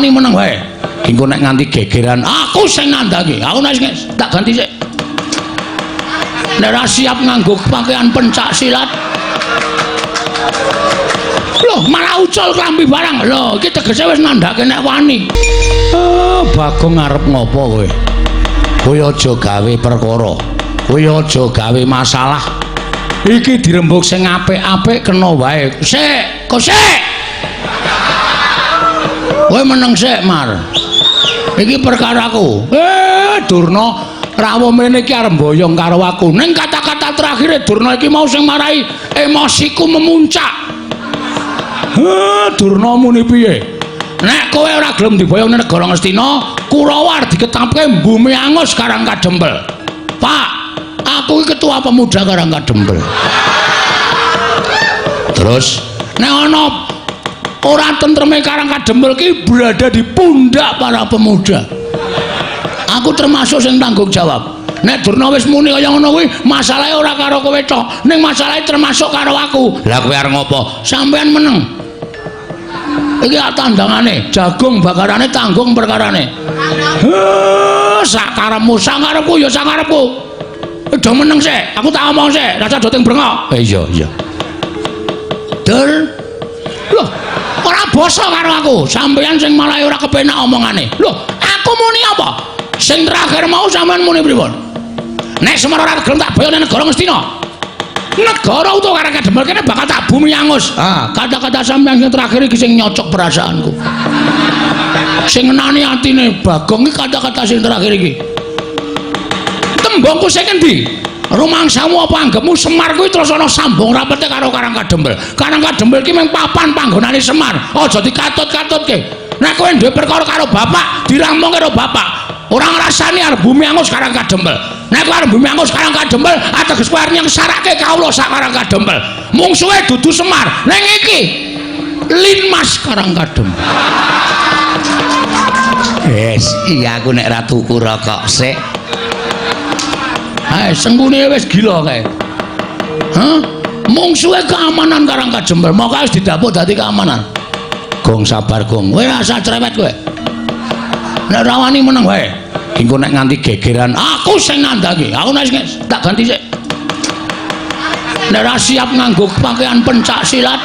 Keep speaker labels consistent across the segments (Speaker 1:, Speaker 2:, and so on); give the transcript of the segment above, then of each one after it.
Speaker 1: rawani meneng wae. Engko nek nganti gegeran, aku sing nandhangi. Aku nek tak ganti sik. Nek ora siap nganggo pakaian pencak silat. Loh, malah ucul klambi barang. Lho, iki tegese wis nandhake nek wani. Oh, Bagong arep ngopo kowe? Kowe aja gawe perkara. Kowe aja gawe masalah. Iki dirembug sing apik-apik kena wae. Sik, kok sik. Kowe meneng sik, Mar. Iki perkaraku. Durna rawuh mrene iki arep mboyong karo aku. Ning kata-kata terakhir Durna iki mau sing marai emosiku memuncak. Heh, Durna muni piye? Nek kowe ora gelem diboyong ning negara Ngastina, Kurawa arep diketapke bumi angus Karang Kadempel. Pak, aku iki ketua pemuda Karang Kadempel. Terus nek ana ora tentreme Karang Kadempel ki berada di pundak para pemuda. Aku termasuk sing tanggung jawab. Nek Durna wis muni kaya ngono kuwi, masalahe ora karo kowe tok, ning masalahe termasuk karo aku. Lah kowe arep ngopo? Sampeyan meneng. Iki tandangane, jagung bakarane tanggung perkarane. Heh, sakarepmu, sakarepku ya sakarepku. Do meneng sik, aku tak omong sik, rasa do ting brengok. Iya, iya. Dur. Loh, ora basa karo aku. Sampeyan sing malah ora kepenak omongane. Loh, aku muni apa? Sing terakhir mau sampeyan muni pripun? Nek Semar ora gelem tak boyong nang negara Ngastina. Negara utawa Karang Kadempel kene bakal tak bumi angus. Ah, kata-kata sampeyan sing terakhir iki sing nyocok perasaanku. Sing ngenani atine Bagong iki kata-kata sing terakhir iki. Tembungku sing endi? Rumangsamu apa anggepmu Semar kuwi terus ana sambung rapete karo Karang Kadempel. Karang Kadempel ki mung papan panggonane Semar. Aja dikatut-katutke. Nek kowe duwe perkara karo bapak, dirampung karo bapak. Ora ngrasani arep bumi angus Karang Kadempel. Nek kowe arep bumi angus Karang Kadempel, ateges kowe arep nyengsarake kawula sak Karang Kadempel. Mungsuhe dudu Semar. Ning iki Linmas Karang Kadempel.
Speaker 2: Wis, iya aku nek ra tuku rokok sik.
Speaker 1: Ae, sengkune wis gila kae. Hah? Mungsuhe keamanan Karang Kadempel, moko wis didapuk dadi keamanan. Gong sabar, Gong. Kowe rasa cerewet kowe. Nek ora wani meneng wae. Engko nek nganti gegeran, aku sing nandhangi. Aku nek tak ganti sik. Nek ora siap nganggo pakaian pencak silat.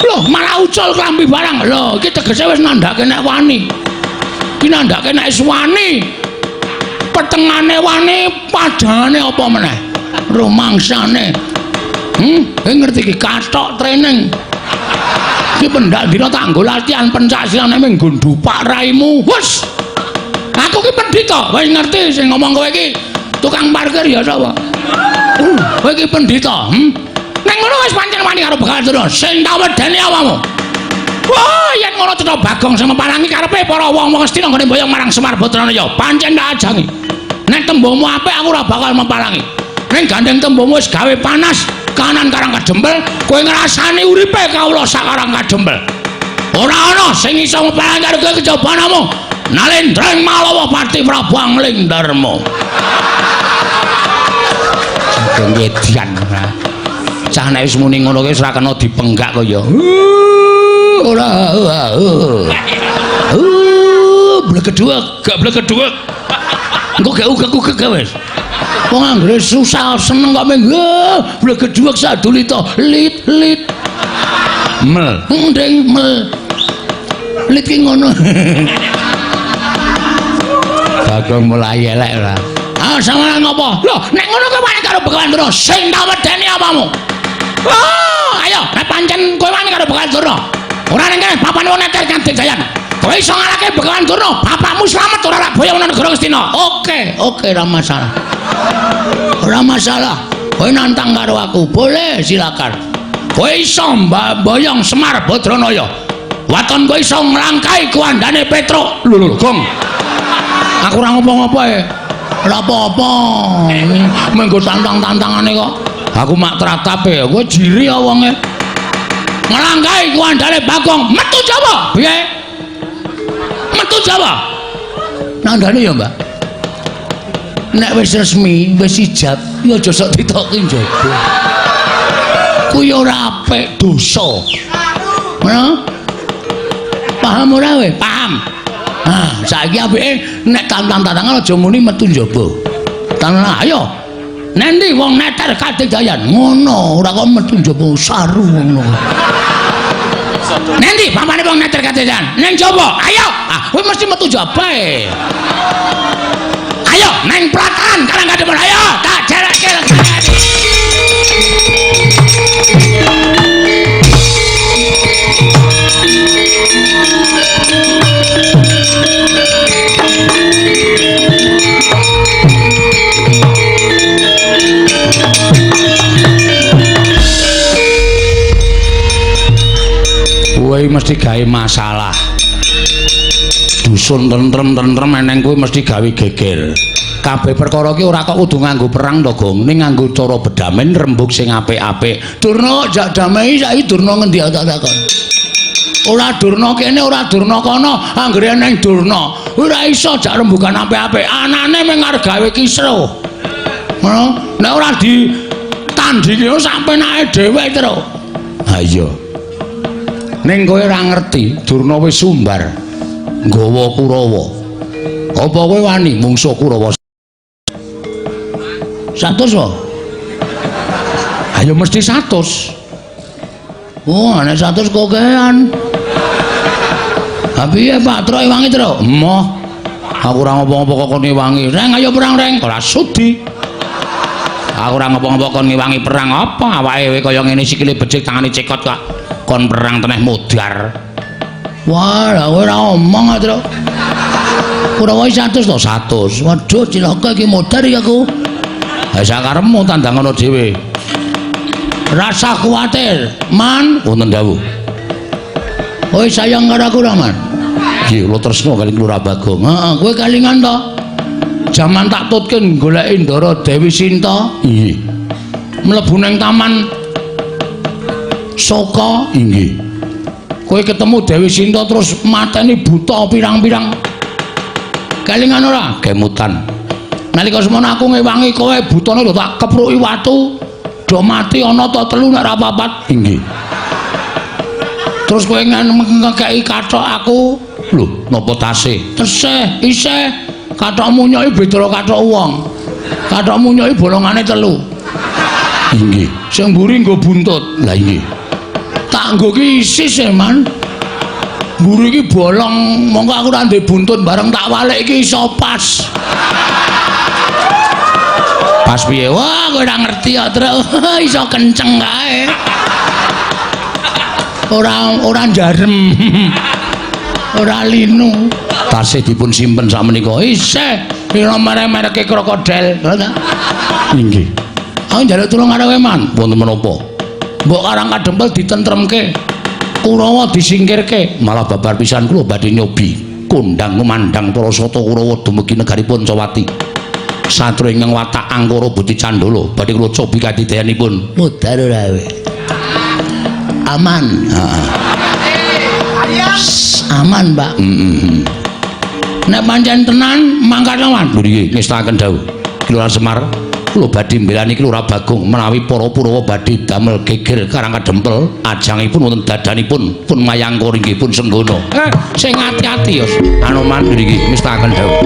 Speaker 1: Loh, malah ucul klambi barang. Lho, iki tegese wis nandhake nek wani. Iki nandhake nek wis wani. Petengane wani, padane apa meneh? Rumangsane. Kowe ngerti iki kathok training. Iki pendak dina tak nggo latihan pencak silat nek mung nggo ndupak raimu. Wes. Aku ki pendhita, wis ngerti sing ngomong kowe iki tukang parkir ya sapa? Kowe iki pendhita, Nek ngono wis pancen wani karo Begawan Durna, sing tak wedeni awakmu. Wah, yen ngono cetha Bagong sing meparangi karepe para wong-wong Astina nggone mboyong marang Semar Badranaya. Pancen tak ajangi. Nek tembungmu apik aku ora bakal meparangi. Ning gandeng tembungmu wis gawe panas kanan Karang Kadempel, kowe ngrasani uripe kawula sak Karang Kadempel. Ora ana sing iso meparangi karo kowe kejaba namung Nalendra Malawa Pati Prabu Angling Darma.
Speaker 2: Bagong edian ora.
Speaker 1: Cah nek wis muni ngono kuwi wis ora kena dipenggak kaya. Ora. Blegeduwek, gak blegeduwek. Engko gak ugek-ugek wis. Wong anggere susah seneng kok mung blegeduwek sadulita lit lit.
Speaker 2: Mel.
Speaker 1: Nding mel. Lit ki ngono.
Speaker 2: Bagong mulai elek ora.
Speaker 1: Ah, sampeyan ngopo? Lho, nek ngono kowe wani karo Begawan Durna, sing tak wedeni apamu? Wah, ayo, nek pancen kowe wani karo Begawan Durna. Ora ning kene papan wong neter nganti jayan. Kowe iso ngalahke Begawan Durna, bapakmu slamet ora lak boyong nang negara Ngastina. Oke, oke, ora masalah. Ora masalah. Kowe nantang karo aku, boleh silakan. Kowe iso mboyong Semar Badranaya. Waton kowe iso nglangkai kuandane Petruk. Lho lho, Gong. Aku ora ngopo-ngopo e. Ora apa-apa. Menggo tantang-tantangane kok. Aku mak tratape, kowe jiri ya wonge. Nglangkai kuandane Bagong, metu Jawa. Piye? Metu Jawa. Nandane ya, Mbak. Nek wis resmi, wis ijab, ya aja sok ditoki njaba. Kuwi ora apik, dosa. Ngono? Paham ora kowe? Paham. Ah, saiki apike nek tantang-tantangan aja muni metu njaba. Tanang ayo. Nendi wong neter kadedayan ngono, ora kok metu njaba saru ngono. Nendi pamane wong neter kadedayan? Neng njaba. Ayo. Ah, kowe mesti metu njaba e. Ayo neng pratan Karang Kadempel ayo tak jereke legane. Kowe mesti gawe masalah. Dusun tentrem-tentrem eneng kowe mesti gawe geger. Kabeh perkara ki ora kok kudu nganggo perang to, Gong. Ning nganggo cara bedamen rembug sing apik-apik. Durna jak damai saiki Durna ngendi tak takon. Ora Durna kene, ora Durna kono, anggere eneng Durna. Ora iso jak rembugan apik-apik. Anane mung arep gawe kisruh. Ngono, nek ora ditandingi sak penake dhewe terus. Ha iya. Ning kowe ora ngerti, Durna wis sumbar nggawa Kurawa. Apa kowe wani mungsuh Kurawa? 100 wae. Ayo mesti 100. Oh, nek 100 kokean. Ha piye Pak Truk ewangi Truk? Emoh. Aku ora ngopo-ngopo kok kon ngewangi. Reng ayo perang Reng. Ora sudi. Aku ora ngopo-ngopo kon ngewangi perang apa? Awake kaya ngene sikile becik tangane cekot kok. Kon perang teneh modar. Wah, lah kowe ora omong Truk. Kurawa 100 to 100. Waduh cilaka iki modar iki aku. Ha sakarepmu tandangono dhewe. Rasa kuwatir, Man. Wonten dawuh. Kowe sayang karo aku ora, Man? Nggih, kula tresna kali Lurah Bagong. Heeh, kowe kalingan to? Jaman tak tutke goleki Ndara Dewi Sinta. Inggih. Mlebu nang taman Soka. Inggih. Kowe ketemu Dewi Sinta terus mateni buta pirang-pirang. Kalingan ora? Kemutan. Nalika semono aku ngewangi kowe butane lho tak kepruki watu. Do mati ana ta telu nek ora papat. Inggih. Terus kowe ngekeki kathok aku. Lho, napa tasih? Tesih, isih. Kathok munyoki beda karo kathok wong. Kathok munyoki bolongane telu. Inggih. Sing mburi nggo buntut. Lah inggih. Tak nggo ki isis e, Man. Mburi iki bolong, mongko aku ora ndek buntut bareng tak walik iki iso pas. Pas piye? Wah, kowe ora ngerti kok, Truk. Iso kenceng kae. Ora ora njarem. Ora linu. Tasih dipun simpen sakmenika. Isih pira merek-mereke krokodil. Inggih. Aku njaluk tulung karo kowe, Man. Wonten menapa? Mbok Karang Kadempel ditentremke. Kurawa disingkirke. Malah babar pisan kula badhe nyobi kondang kumandang para sata Kurawa dumugi negari Pancawati. Satru ingkang watak angkara budi candala badhe kula cobi kadidayanipun. Mudhar ora kowe. Aman. Heeh. Aman, Pak. Heeh. Nek pancen tenan mangkat lawan. Lho nggih, ngestakaken dawuh. Ki Lurah Semar, kula badhe mbelani Ki Lurah Bagong menawi para Purawa badhe damel geger Karang Kadempel, ajangipun wonten dadanipun pun mayangkara inggih pun senggana. Sing ati-ati ya. Anoman nggih ngestakaken dawuh.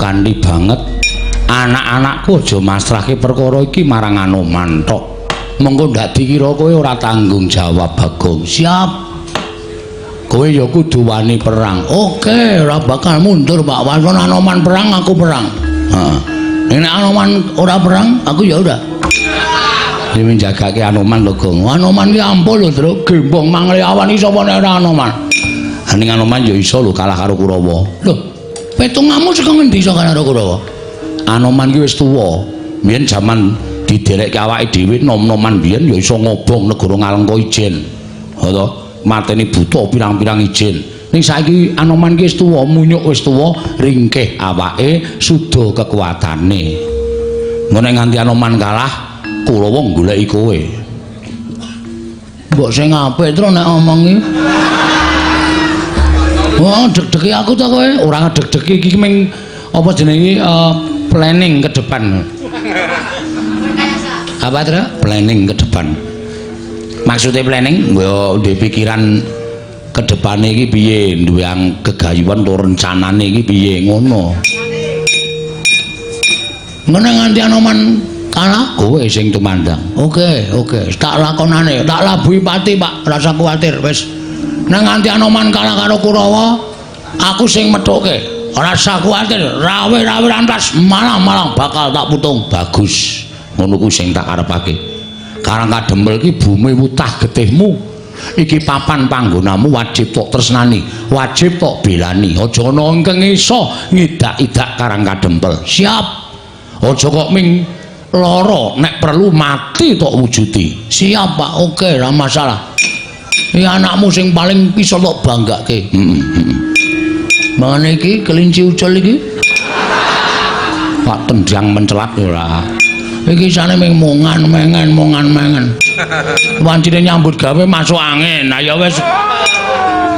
Speaker 1: Kanthi banget anak-anakku aja masrahke perkara iki marang Anoman tok. Mengko ndak dikira kowe ora tanggung jawab, Bagong. Siap. Kowe ya kudu wani perang. Oke, ora bakal mundur, Pak. Walaupun Anoman perang, aku perang. Heeh. Nek Anoman ora perang, aku ya ora. Dewe njagake Anoman lho, Gong. Anoman ki ampuh lho, Truk. Gembong mangle awan iki sapa nek ora Anoman? Ning Anoman ya iso lho kalah karo Kurawa. Lho, petungamu saka ngendi iso kalah karo Kurawa? Anoman ki wis tuwa. Biyen jaman diderekke awake dhewe nom-noman biyen ya iso ngobong negara Ngalengka ijen. Ha to, mateni buta pirang-pirang ijen. Ning saiki Anoman ki wis tuwa, munyuk wis tuwa, ringkih awake, suda kekuatane. Engko nek nganti Anoman kalah, Kurawa goleki kowe. Mbok sing apik tro nek omong iki. Wah, deg-degi aku ta kowe? Ora ngedeg-degi iki ming apa jenenge planning ke depan. Apa, Tru? Planning ke depan. Maksudnya planning? Yo duwe pikiran ke depane iki piye, duwe gegayuhan utawa rencanane iki piye ngono. Ngono nganti Anoman kalah, kowe sing tumandang. Oke, oke, tak lakonane, tak labuhi pati, Pak, rasa kuwatir wis. Nek nganti Anoman kalah karo Kurawa, aku sing methuke. Ora usah kuwatir, rawe-rawe rantas malang-malang bakal tak putung. Bagus. Ngono kuwi sing tak karepake. Karang Kadempel iki bumi wutah getihmu. Iki papan panggonamu wajib tok tresnani, wajib tok belani. Aja ana ingkang iso ngidak-idak Karang Kadempel. Siap. Aja kok ming lara, nek perlu mati tok wujudi. Siap, Pak. Oke, ora masalah. Iki anakmu sing paling iso tok banggake. Heeh, heeh. Mangane iki kelinci ucul iki. Pak tendang mencelat ora. Iki isane ming mongan mengen mongan mengen. Wancine nyambut gawe masuk angin. Lah ya wis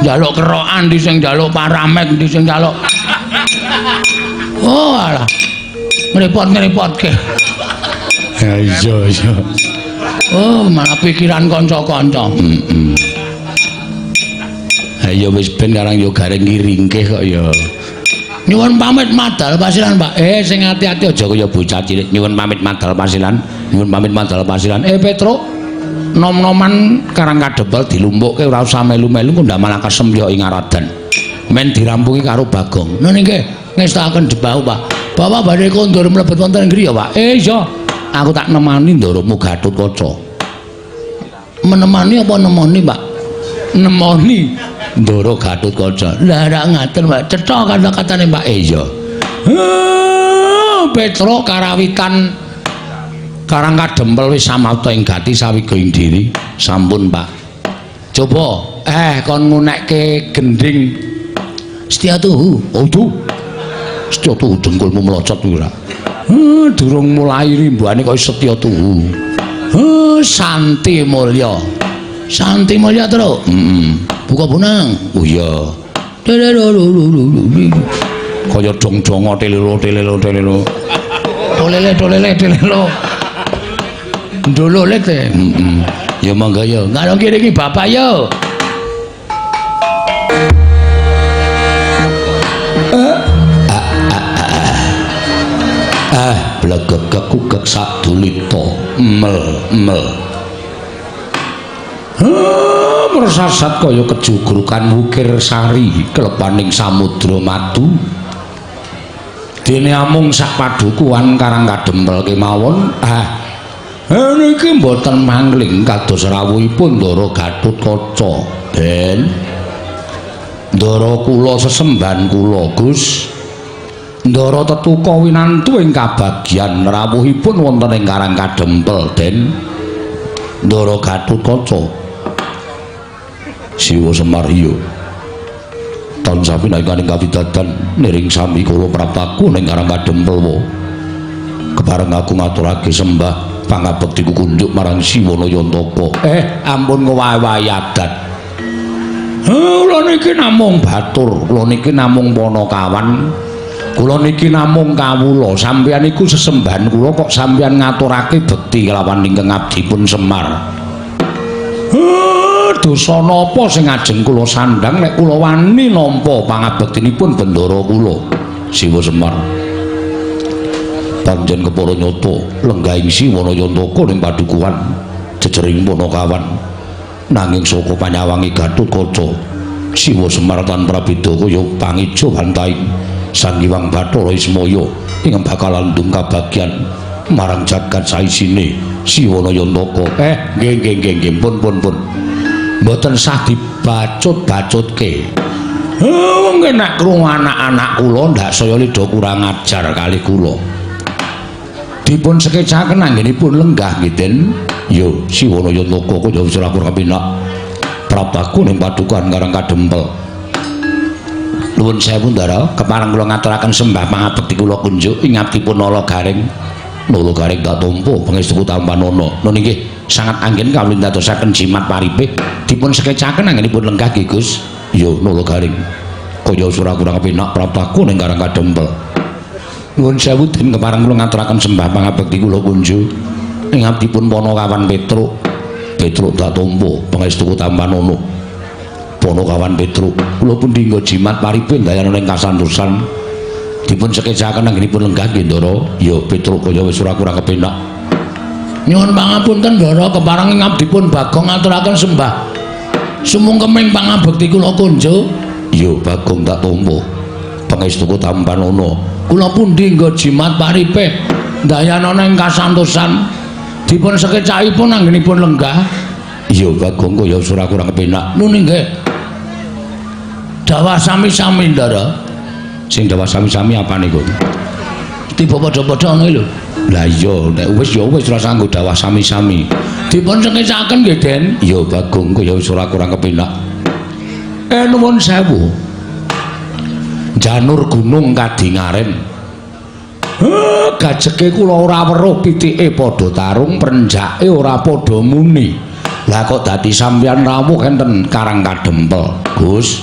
Speaker 1: njaluk kerokan ndi sing njaluk paramek ndi sing njaluk. Oh alah. Ngrepot-ngrepotke. Ya iya iya. Oh, malah pikiran kanca-kanca. Heeh. Ha ya wis ben karang ya gareng ngiringke kok ya. Nyuwun pamit madal pasiran, Pak. Sing ati-ati aja kaya bocah cilik. Nyuwun pamit madal pasiran. Nyuwun pamit madal pasiran. Petruk, nom-noman Karang Kadempel dilumpukke ora usah melu-melu kok ndak malah kesembyok ing aradan. Men dirampungi karo Bagong. Nun nggih, ngestakaken debau, Pak. Bapak badhe kondur mlebet wonten griya, Pak. Iya. Aku tak nemani ndaramu Gatotkaca. Menemani apa nemoni, Pak? Nemoni Ndara Gatotkaca. Lah rak ngaten, Pak. Cetha kata-katane, Pak. Iya. Petruk karawitan Karang Kadempel wis samapta ing gati sawiga ing diri. Sampun, Pak. Coba kon ngunekke gendhing Setia Tuhu. Oh, tuh. Setya Tuhu dengkulmu melocot kuwi ora. Durung mulai rimbuhane kaya Setya Tuhu. Santi Mulya. Santi Mulya, Truk. Heeh. Buka bonang. Oh iya. Kaya dong-dongo telelo telelo telelo. Tolele tolele telelo. Ndololet e. Heeh. Ya monggo ya. Karo kene iki bapak yo. Blegegek kugek sadulita mel mel. Mersasat kaya kejugrukan wukir sari klepaning samudra madu. Dene amung sak padukuhan Karang Kadempel kemawon. Niki mboten mangling kados rawuhipun Ndara Gatotkaca. Den Ndara kula sesembahan kula, Gus. Ndara tetuka winantu ing kabagyan rawuhipun wonten ing Karang Kadempel, Den. Ndara Gatotkaca. Siwa Semar iya. Tansah pinangkaning kawidadan niring sami kula praptaku ning Karang Kadempel wa. Kepareng aku ngaturake sembah pangabektiku kunduk marang Siwa Nayantaka. Ampun ngowahi adat. Kula niki namung batur, kula niki namung panakawan. Kula niki namung kawula, sampeyan iku sesembahan kula kok sampeyan ngaturake bekti kelawan ingkang abdipun Semar. Dosa napa sing ajeng kula sandhang nek kula wani nampa pangabektinipun bendara kula Siwa Semar. Pancen kepara nyata lenggahing Siwana Yantaka ning padukuhan jejering Panakawan. Nanging saka panyawange Gatotkaca Siwa Semar tan prabeda kaya pangeja wantahing Sang Hyang Bathara Ismaya ingkang bakal landung kabagyan marang jagat saisine Siwana Yantaka. Nggih nggih nggih nggih pun pun pun. Mboten sah dibacut-bacutke. Wong nek krungu anak-anak kula ndak saya lidha kurang ajar kalih kula. Dipun sekecaken anggenipun lenggah nggih Den. Yo Siwana Yantaka kaya wis ora kurang kepenak. Praptaku ning padukuhan Karang Kadempel. Nuwun sewu Ndara, kepareng kula ngaturaken sembah pangabekti kula kunjuk ing abdipun Nala Gareng. Nala Gareng tak tampa pangestu tampanana. Nun inggih sangat anggen kawula ndadosaken jimat paripih. Dipun sekecaken anggenipun lenggah nggih Gus. Yo Nala Gareng. Kaya ora kurang kepenak praptaku ning Karang Kadempel. Nuwun sewu Den, kepareng kula ngaturaken sembah pangabekti kula kunjuk ing abdipun Panakawan Petruk. Petruk tak tampa pangestu tampanana. Panakawan Petruk kula pundi nggo jimat paripih ndayana ing kasantosan. Dipun sekecaken anggenipun lenggah nggih Ndara. Ya Petruk kaya wis ora kurang kepenak. Nyuwun pangapunten Ndara, kepareng ing abdipun Bagong ngaturaken sembah sumungkeming pangabekti kula kunjuk. Ya Bagong tak tampa pangestuku tampanana. Kula pundi nggo jimat paripih ndayana ing kasantosan. Dipun sekecakipun anggenipun lenggah. Ya Bagong kaya wis ora kurang kepenak. Nun inggih. Dawah sami-sami Ndara. Sing dawah sami-sami apane kok? Tiba padha-padha ngono lho. Lah iya nek wis ya wis ora sanggo dawah sami-sami. Dipun sekecaken nggih Den. Ya Bagong kaya wis ora kurang kepenak. Nuwun sewu. Janur gunung kadingaren. Gajeke kula ora weruh pitike padha tarung, prenjake ora padha muni. Lah kok dadi sampeyan rawuh enten Karang Kadempel, Gus?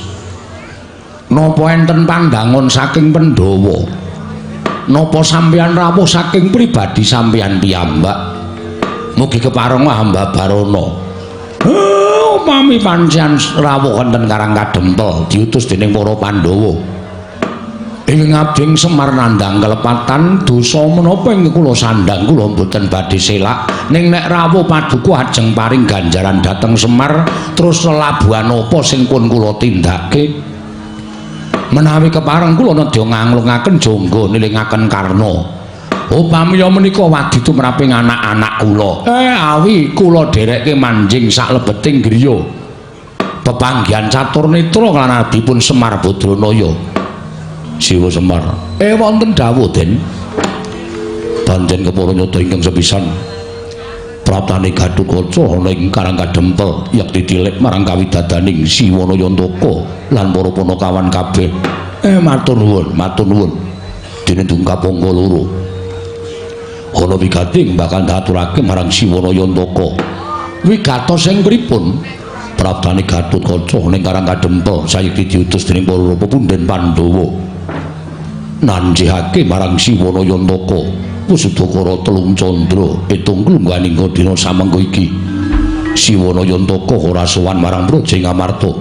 Speaker 1: Napa enten pandangon saking Pandhawa? Napa sampeyan rawuh saking pribadi sampeyan piyambak? Mugi kepareng hamba barana. Upami pancen rawuh enten Karang Kadempel diutus dening para Pandhawa. Ing abdi Semar nandhang kelepatan dosa menapa ing kula sandhang kula mboten badhe selak ning nek rawuh paduka ajeng paring ganjaran dhateng Semar terus lelabuhan apa sing pun kula tindake menawi kepareng kula nedya nganglungaken jangga nilingaken Karna upami menika wadi tumraping anak-anak kula awi kula dherekke manjing saklebeting griya pepanggihan Caturnetra lan adipun Semar Badranaya. Siwa Semar. Wonten dawuh Den. Pancen kepara nyata ingkang sepisan. Praptane Gatotkaca ana ing Karang Kadempel yekti tilik marang kawidadaning Siwana Yantaka lan para panakawan kabeh. Matur nuwun, matur nuwun. Dene dungkap angka loro. Ana wigating bakal ndaturake marang Siwana Yantaka. Wigatos sing pripun? Praptane Gatotkaca ning Karang Kadempel sayekti diutus dening para pepunden Pandhawa. Nanjihake marang Siwana Yantaka Wusudakara telung candra pitung klungganing dina samengko iki. Siwana Yantaka ora sowan marang Praja Ngamarta.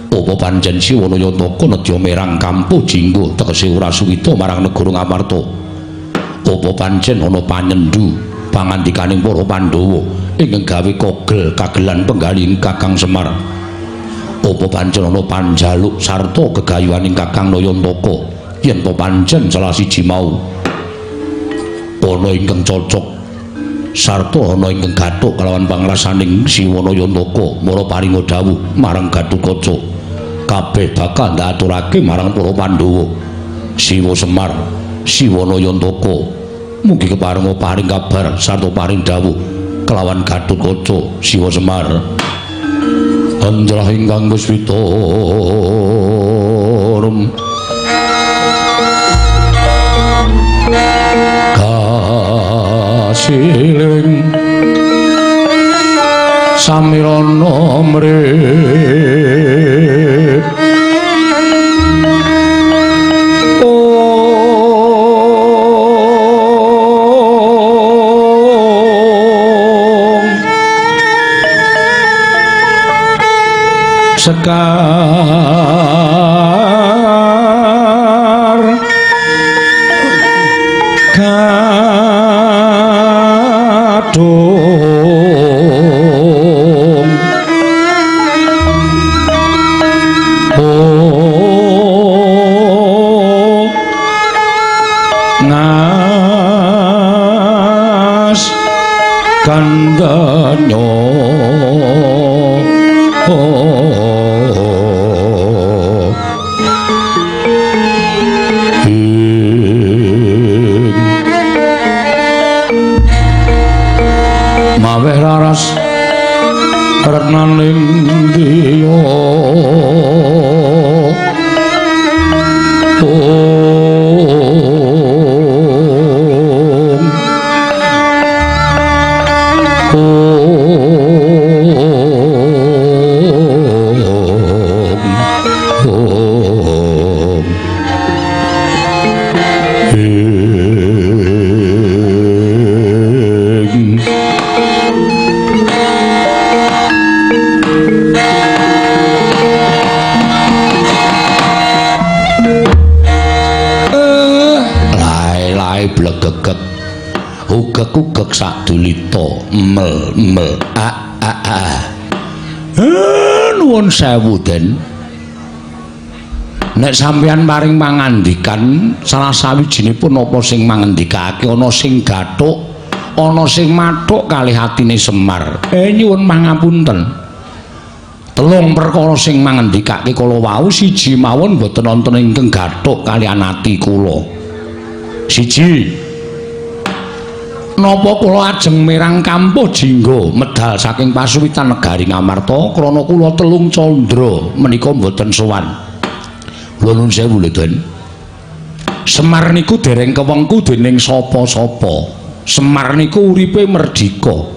Speaker 1: Apa pancen Siwana Yantaka nedya merang kampuh jinggo tegese ora suwita marang negara Ngamarta? Apa pancen ana panyendu pangandikaning para Pandhawa ingkang gawe kogel kagelan penggalih Kakang Semar? Apa pancen ana panjaluk sarta gegayuhaning Kakang Nayantaka? Yen to pancen salah siji mau ana ingkang cocok sarta ana ingkang gathuk kalawan pangrasaning Siwana Yantaka mara paringa dawuh marang Gatotkaca kabeh bakal ndaturake marang para Pandhawa. Siwa Semar, Siwana Yantaka mugi keparenga paring kabar sarta paring dawuh kelawan Gatotkaca Siwa Semar. Anjrah ingkang Kuswita kasiling samirana mrip sekar Kanya. Maweh raras retnaning diya. Ugek-ugek sadulita mel mel a a a. Nuwun sewu Den. Nek sampeyan paring pangandikan salah sawijinipun apa sing mangendikake ana sing gathuk, ana sing mathuk kalih atine Semar. Nyuwun pangapunten. Telung perkara sing mangendikake kala wau siji mawon boten wonten ingkang gathuk kaliyan ati kula. Siji, napa kula ajeng mirang kampuh jingga medal saking pasuwitan negari Ngamarta krana kula telung candra menika mboten sowan. Kula nuwun sewu lho Den. Semar niku dereng kewengku dening sapa-sapa. Semar niku uripe merdika.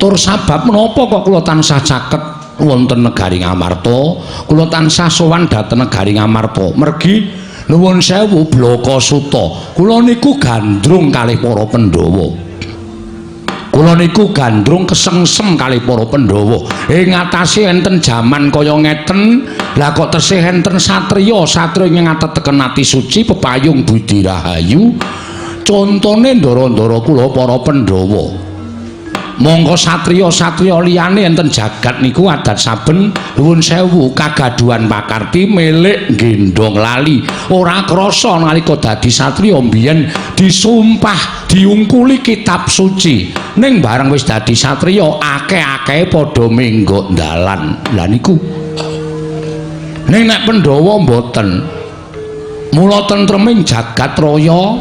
Speaker 1: Tur sabab menapa kok kula tansah caket wonten negari Ngamarta, kula tansah sowan dhateng negari Ngamarta. Mergi nuwun sewu Blaka Suta, kula niku gandrung kalih para Pandhawa. Kula niku gandrung kesengsem kalih para Pandhawa. Ing atase enten jaman kaya ngeten, lah kok tesih enten satriya, satriya ing ngateteken ati suci pepayung budi rahayu. Contone ndara-ndara kula para Pandhawa. Monggo satriya-satriya liyane enten jagat niku adat saben nuwun sewu kagaduhan pakarti milik gendhong lali. Ora krasa nalika dadi satriya mbiyen disumpah diungkuli kitab suci. Ning bareng wis dadi satriya akeh-akehe padha menggok dalan. Lah niku. Ning nek Pandhawa mboten. Mula tentreming jagat raya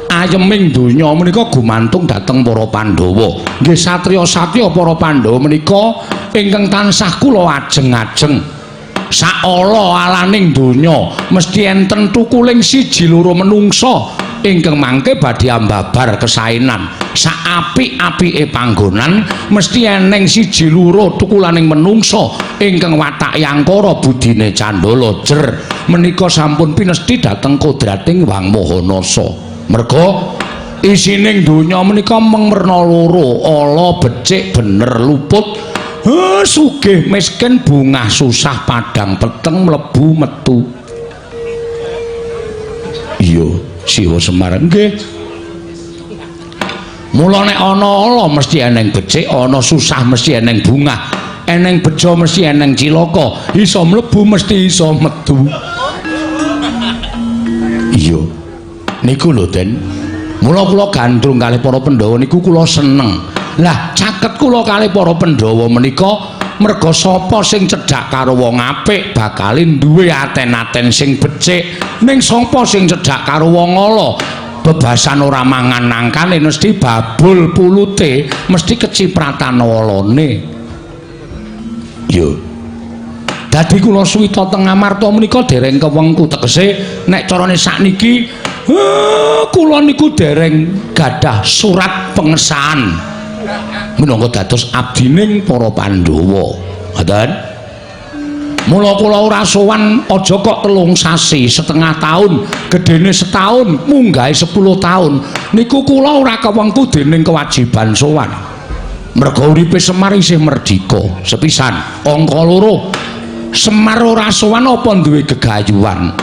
Speaker 1: ayeming donya menika gumantung dhateng para Pandhawa. Nggih satriya-satriya para Pandhawa menika ingkang tansah kula ajeng-ajeng. Saala alaning donya mesti enten tukuling siji loro menungsa ingkang mangke badhe ambabar kesaenan. Saapik-apike panggonan mesti eneng siji loro tukulaning menungsa ingkang watake angkara budine candala jer. Menika sampun pinesti dhateng kodrating Wang Maha Nasa. Merga isining donya menika mung werna loro, ala becik bener luput, sugih miskin bungah susah padang peteng mlebu metu. Iya, Siwa Semar nggih. Mula nek ana ala mesti eneng becik, ana susah mesti eneng bungah, eneng bejo mesti eneng cilaka, iso mlebu mesti iso metu. Iya. Niku lho Den. Mula kula gandrung kalih para Pandhawa niku kula seneng. Lah caket kula kalih para Pandhawa menika merga sapa sing cedhak karo wong apik bakale duwe aten-aten sing becik. Ning sapa sing cedhak karo wong ala bebasan ora mangan nangkane mesti babul pulute, mesti kecipratan walane. Yo. Dadi kula suwita teng Ngamarta menika dereng kewengku tegese nek carane sakniki kula niku dereng gadah surat pengesahan minangka dados abdining para Pandhawa. Ngoten. Mula kula ora sowan aja kok 3 sasi, setengah tahun, gedene setahun, munggahe 10 tahun. Niku kula ora kewengku dening kewajiban sowan. Merga uripe Semar isih merdika sepisan. Angka loro, Semar ora sowan apa duwe gegayuhan?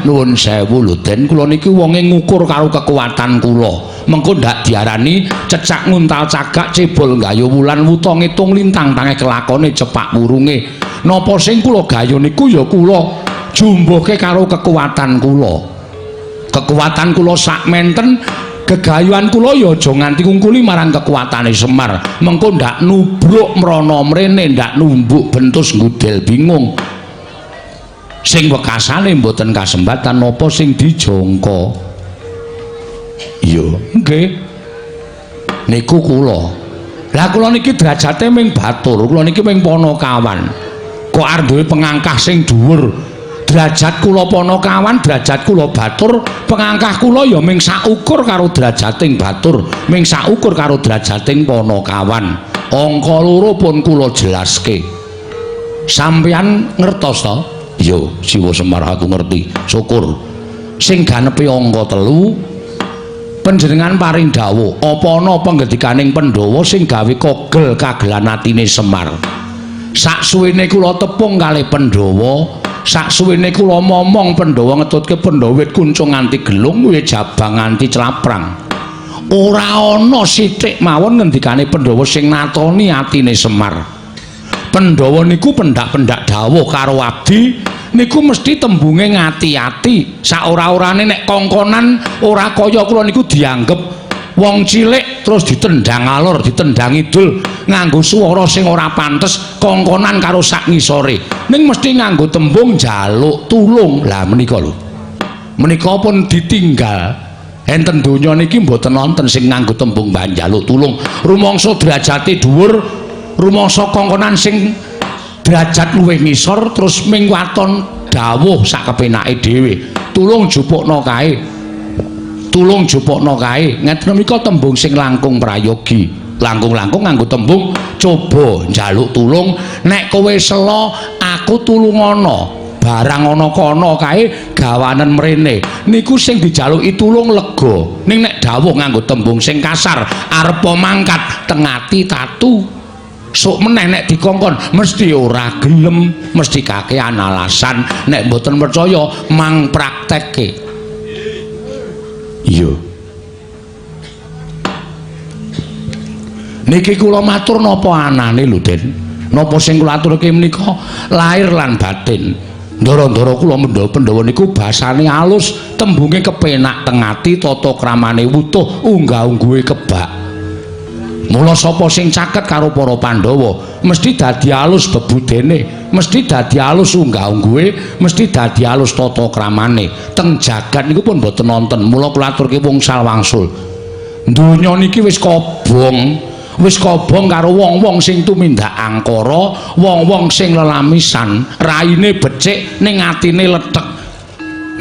Speaker 1: Nuwun sewu lho Den, kula niki wonge ngukur karo kekuatan kula. Mengko ndak diarani cecak nguntal cagak cebol gayo wulan wuta ngitung lintang tangeh kelakone cepak wurunge. Napa sing kula gayo niku ya kula jumbuhke karo kekuatan kula. Kekuatan kula sak menten, Gegayuhan kula ya aja nganti ngungkuli marang kekuatane Semar. Mengko ndak nubruk mrana mrene, ndak numbuk bentus ngudel bingung. Sing wekasane mboten kasembatan napa sing dijangka. Iya, nggih. Niku kula. Lah kula niki derajate ming batur, kula niki ming panakawan. Kok arep duwe pengangkah sing dhuwur? Derajat kula panakawan, derajat kula batur, pengangkah kula ya ming saukur karo derajating batur, ming saukur karo derajating panakawan. Angka loro pun kula jelaske. Sampeyan ngertos to? Iya, Siwa Semar aku ngerti. Syukur. Sing ganepi angka 3 panjenengan paring dawuh, apa ana panggendikaning Pandhawa sing gawe kogel kagelan atine Semar? Saksuwene kula tepung kalih Pandhawa, saksuwene kula momong Pandhawa ngetutke Pandhawa wit kuncung nganti gelung, wit jabang nganti claprang. Ora ana sithik mawon ngendikane Pandhawa sing natoni atine Semar. Pandhawa niku pendak-pendak dawuh karo abdi niku mesti tembunge ngati-ati. Saora-orane nek kongkonan ora kaya kula niku dianggep wong cilik terus ditendang alor, ditendang idul nganggo swara sing ora pantes, kongkonan karo sak ngisore. Ning mesti nganggo tembung njaluk tulung. Lah menika lho. Menika pun ditinggal. Enten donya niki mboten wonten sing nganggo tembung njaluk tulung. Rumangsa derajate dhuwur, rumangsa kongkonan sing derajat luwih ngisor terus ming waton dawuh sak kepenake dhewe. Tulung jupukna kae. Tulung jupukna kae. Ngeten menika tembung sing langkung prayogi. Langkung-langkung nganggo tembung coba njaluk tulung, nek kowe sela aku tulungana. Barang ana kono kae gawanen mrene. Niku sing dijaluki tulung lega. Ning nek dawuh nganggo tembung sing kasar, arepa mangkat tengati tatu. Sok meneh nek dikongkon mesti ora gelem, mesti kakean alasan. Nek mboten percaya mang praktekke. Iya. Niki kula matur napa anane lho, Den. Napa sing kula aturke menika lahir lan batin. Ndara-ndara kula mendha Pandhawa niku basane alus, tembunge kepenak tengati, tata kramane wutuh, unggah-ungguhe kebak. Mula sapa sing caket karo para Pandhawa mesti dadi alus bebudene, mesti dadi alus unggah-ungguhe, mesti dadi alus tata kramane. Teng jagat niku pun mboten wonten. Mula kula aturke wungsal wangsul. Donya niki wis kobong, wis kobong karo wong-wong sing tumindak angkara, wong-wong sing lelamisan, raine becik ning atine lethek.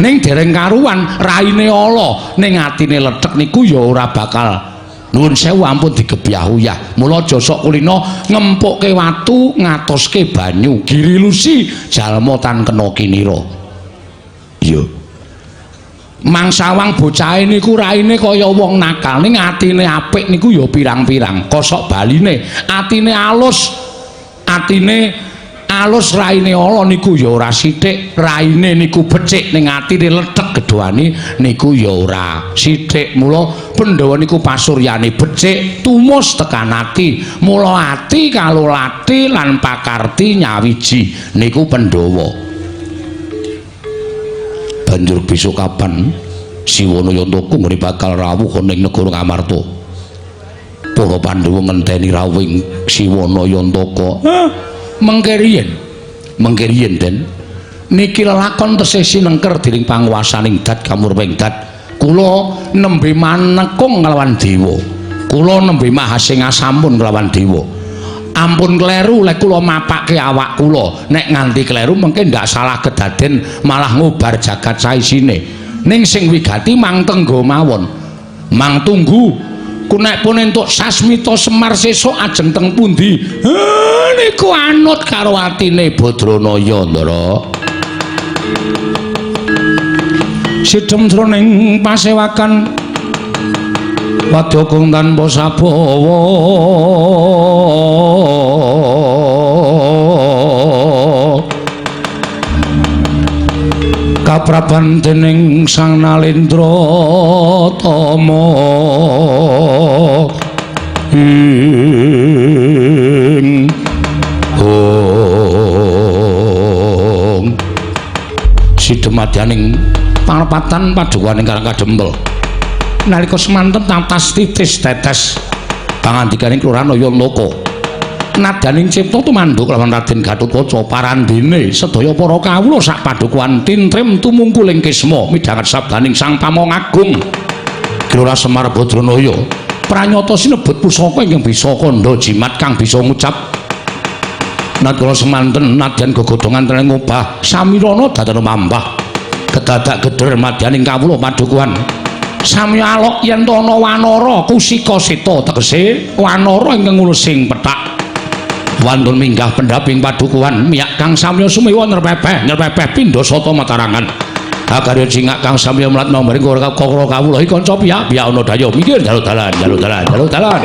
Speaker 1: Ning dereng karuan raine ala ning atine lethek niku ya ora bakal. Nuwun sewu ampun digebyah-uyah. Mula aja sok kulina ngempukke watu ngatoske banyu. Girilusi jalma tan kena kinira. Iya. Mangsawang bocahe niku raine kaya wong nakal, ning atine apik niku ya pirang-pirang. Kosok baline, atine alus, atine alus raine ala niku ya ora sithik, raine niku becik ning atine lethek gedhoane niku ya ora sithik. Mula Pandhawa niku pasuryane becik tumus tekan ati. Mula ati kalulati lan pakarti nyawiji niku Pandhawa. Banjur besok kapan Siwana Yantaka nggone bakal rawuh ana ing negara Ngamarta? Para Pandhawa ngenteni rawuhing Siwana Yantaka. Mengke riyen, mengke riyen Den. Niki lelakon tesih sinengker dening panguwasaning dat kamurwing dat. Kula nembe manekung nglawan dewa. Kula nembe mahasingasampun nglawan dewa. Ampun kleru lek kula mapake awak kula. Nek nganti kleru mengke ndak salah kedaden malah ngubar jagat saisine. Ning sing wigati mang tenggo mawon. Mang tunggu. Ku nek pun entuk sasmita Semar sesuk ajeng teng pundi? Niku anut karo atine Badranaya, Ndara. Sidhem jroning pasewakan wadya kang tanpa sabawa. Kapraban dening Sang Nalendra Tama ing hong sidhemadyaning parapatan padukaning Karang Kadempel. Nalika semanten tatas titis tetes pangandikaning Kelurahan Nayantaka. Nadaning cipta tumanduk lawan Raden Gatotkaca parandene sedaya para kawula sak padukuhan tintrem tumungkul ing kisma midhanget sabdaning Sang Pamong Agung Gelora Semar Badranaya. Pranyata sinebut pusaka ingkang bisa kandha jimat kang bisa ngucap. Nadkala semanten nadyan gegodhongan teneng ngobah samirana dadan mambah kedadak geder madyaning kawula padukuhan. Sami alok yen to ana wanara kusika seta tegese wanara ingkang ngulusing pethak. Wantun minggah pendhaping padukuhan miyak kang samya sumewa nyrepepeh nyrepepeh pindha sata matarangan. Akarya cingak kang samya mlat nomering karo kawula iki kanca piyak-piyak ana daya mikir jaluk dalan jaluk dalan jaluk dalan.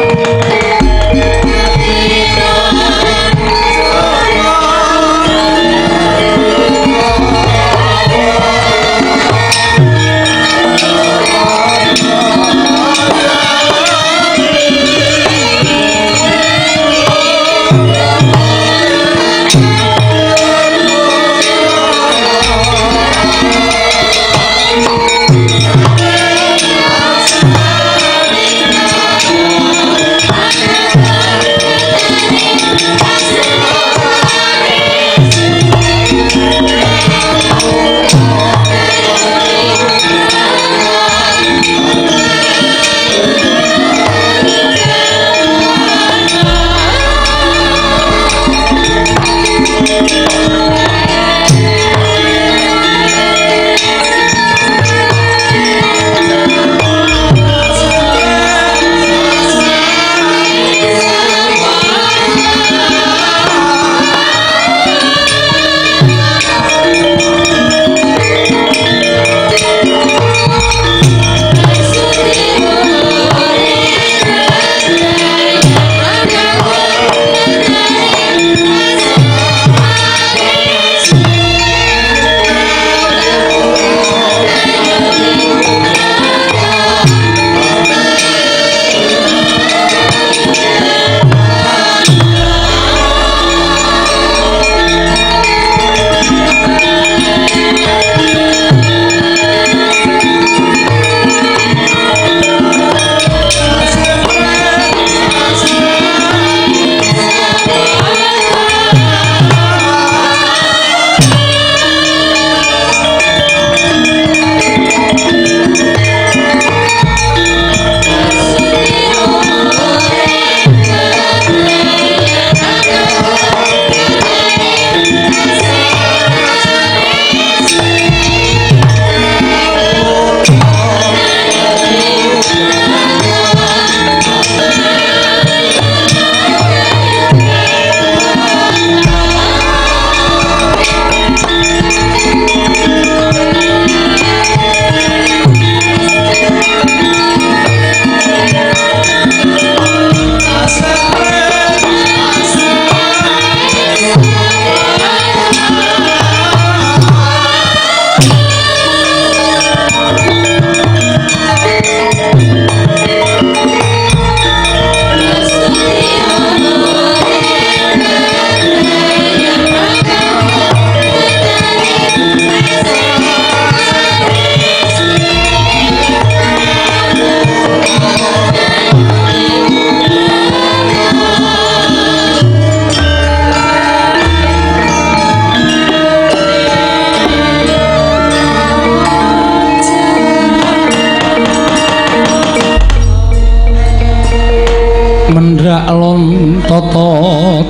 Speaker 1: Mendhak lontata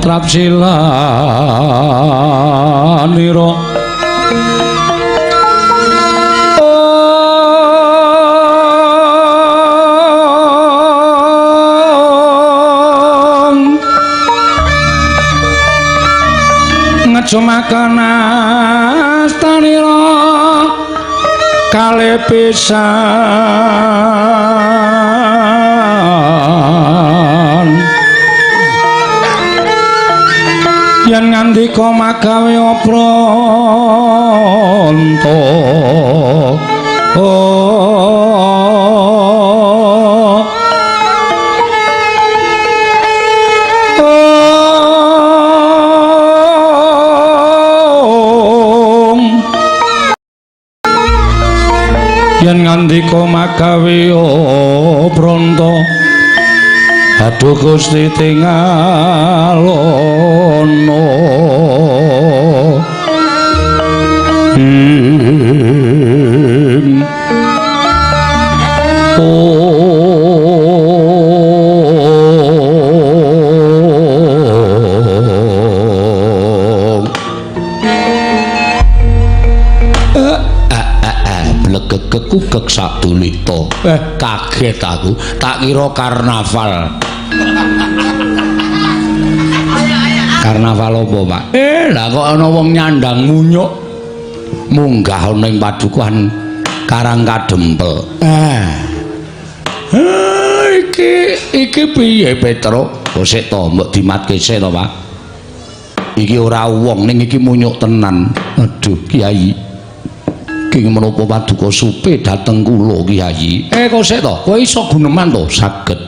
Speaker 1: trapsilanira ngejumaken astanira kalih pisan yen ngandika magawe apranta yen ngandika Sandika magawe pranta. Aduh Gusti tingalono. Ing Blegegekugek sadulita. Kaget aku, tak kira karnaval. Karnaval apa, Pak? Lah kok ana wong nyandang munyuk munggah ana ing padukuhan Karang Kadempel. Iki piye, Petro? Kok sik to, mbok dimatke sik to, Pak? Iki ora wong ning iki munyuk tenan. Aduh, Kiai. King menapa paduka supe dhateng kula, Kiai? Kok sik to? Kowe iso guneman to? Saged.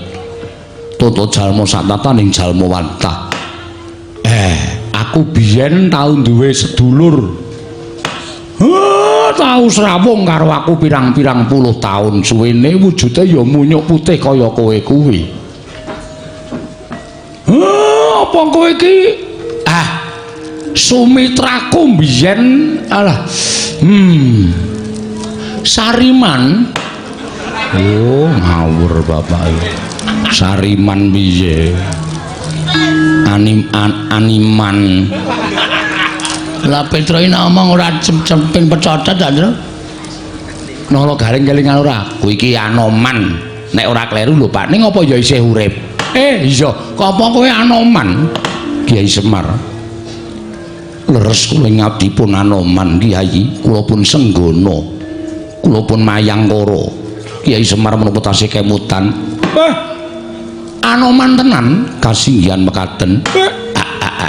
Speaker 1: Toto jalma satataning jalma wantah. Aku biyen tau duwe sedulur. Tau srawung karo aku pirang-pirang puluh taun suwene, wujude ya munyuk putih kaya kowe kuwi. Apa kowe iki? Sumitraku biyen alah. Sariman. Oh, ngawur bapak iki. Sariman piye? Animan. Lah Petro iki ngomong ora cemping pecocot ta, Tru? Nala garing kelingan ora? Kuwi iki Anoman. Nek ora kleru lho, Pak. Ning apa ya isih urip? Iya. Kok apa kowe Anoman? Kiai Semar. Leres kula ngabdi pun Anoman, Kiai. Kula pun senggana. Kula pun mayangkara. Kiai Semar menapa tasih kemutan? Anoman tenan kasinggihan mekaten.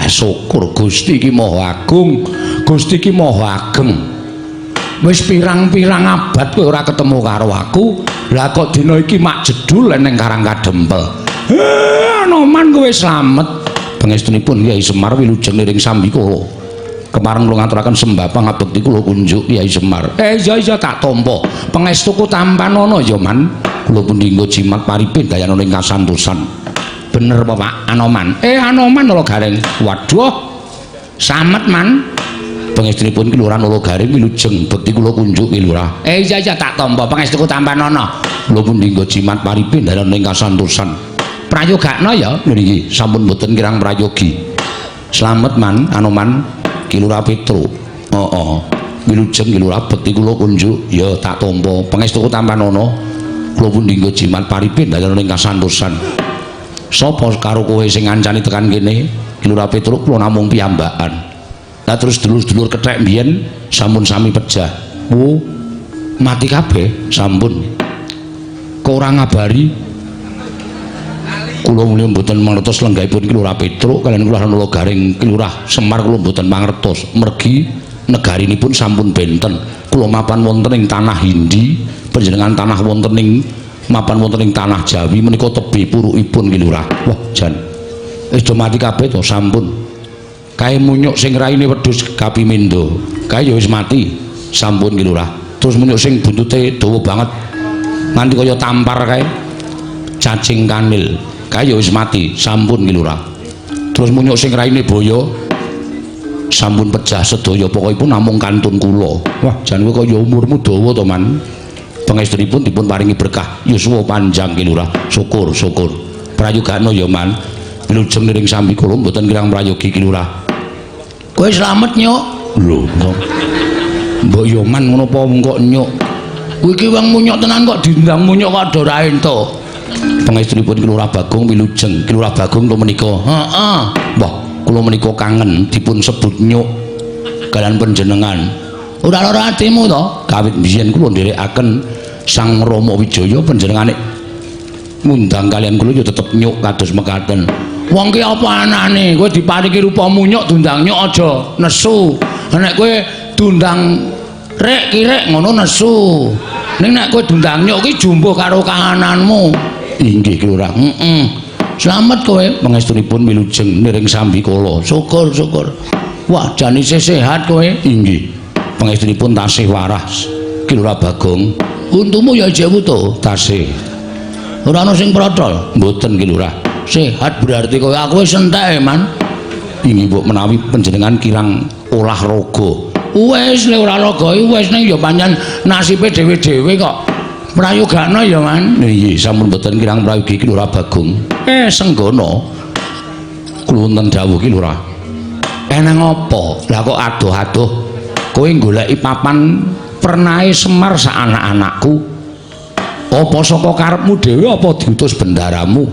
Speaker 1: Syukur Gusti iki Maha Agung. Gusti iki Maha Ageng. Wis pirang-pirang abad kowe ora ketemu karo aku. Lah kok dina iki mak jedul ning Karang Kadempel. Anoman kowe slamet. Pangestunipun Kiai Semar wilujeng niring sambikala. Kemareng kula ngaturaken sembah pangabekti kula kunjuk Kiai Semar. Iya tak tampa. Pangestuku tampanana ya, Man. Kula pun dinggo jimat paripin dayana ing kasantosan. Bener apa, Pak? Anoman. Anoman Nala Gareng. Waduh. Samet, Man. Pangestunipun Ki Lurah Nala Gareng wilujeng bekti kula kunjuk Ki Lurah. Iya tak tampa pangestuku tampanana. Kula pun dinggo jimat paripin dayana ing kasantosan. Prayogakno ya niki sampun mboten kirang prayogi. Slamet, Man, Anoman. Ki Lurah Petro. Heeh. Wilujeng Ki Lurah bekti kula kunjuk ya tak tampa pangestuku tampanana. Kula pun dinggo jimat paripin dayana ing kasantosan. Sapa karo kowe sing ngancani tekan kene? Ki Lurah Petro kula namung piyambakan. Lah terus dulur-dulur kethek mbiyen sampun sami pejah. Oh, mati kabeh sampun. Kok ora ngabari? Kula mulya mboten mangertos lenggahipun Ki Lurah Petro kaliyan Ki Lurah Nala Gareng Ki Lurah Semar kula mboten mangertos. Mergi negarinipun sampun benten. Kula mapan wonten ing tanah Hindi, panjenengan tanah wonten ing mapan wonten ing tanah Jawi menika tebih purukipun Ki Lurah. Wah, jan. Wis do mati kabeh to sampun. Kae munyuk sing raine wedhus kapimendo. Kae ya wis mati. Sampun Ki Lurah. Terus munyuk sing buntute dawa banget. Nganti kaya tampar kae. Cacing kanil. Kae ya wis mati. Sampun Ki Lurah. Terus munyuk sing raine boyo sampun pejah sedaya, pokokipun namung kantun kula. Wah, jan kowe kaya umurmu dawa to, Man. Pangestunipun dipun paringi berkah yuswa panjang Ki Lurah. Syukur, syukur. Prayogakno ya, Man. Wilujeng niring sambi kula mboten kirang prayogi Ki Lurah. Kowe slamet, Nyuk. Lho, kok. Mbok yo Man ngono apa wong kok nyuk. Kowe iki wong munyuk tenan kok diundang munyuk kok ora entuk. Pangestunipun Ki Lurah Bagong wilujeng. Ki Lurah Bagong to menika. Heeh. Wah, kula menika kangen dipun sebut nyuk kalian panjenengan. Ora lara atimu to? Kawit biyen kula nderekaken Sang Rama Wijaya panjenengane ngundang kalian kula ya tetep nyuk kados mekaten. Wong ki apa anane? Kowe diparingi rupa munyuk diundang nyuk aja nesu. Nek kowe diundang rek kirek ngono nesu. Ning nek kowe diundang nyuk ki jumbuh karo kahananmu. Inggih Ki Lurah. Heeh. Slamet kowe pangestunipun wilujeng niring sambikala. Syukur syukur. Wah, jan isih sehat kowe. Inggih. Pangestunipun tasih waras Ki Lurah Bagong. Untumu ya isih wutuh?
Speaker 2: Tasih.
Speaker 1: Ora ana sing protol?
Speaker 2: Mboten Ki Lurah.
Speaker 1: Sehat berarti kowe. Aku wis entek, Man.
Speaker 2: Inggih mbok menawi panjenengan kirang olahraga.
Speaker 1: Wis le ora raga wis ning ya pancen nasibe dhewe-dhewe kok. Prayogakno ya, Man.
Speaker 2: Nggih, sampun mboten kirang prayogi Ki Lurah Bagong. Senggono. Kula wonten dawuh Ki Lurah.
Speaker 1: Eneng apa?
Speaker 2: Lah kok adoh-adoh kowe goleki papan pernahe Semar sak anak-anakku. Apa saka karepmu dhewe apa diutus bendaramu?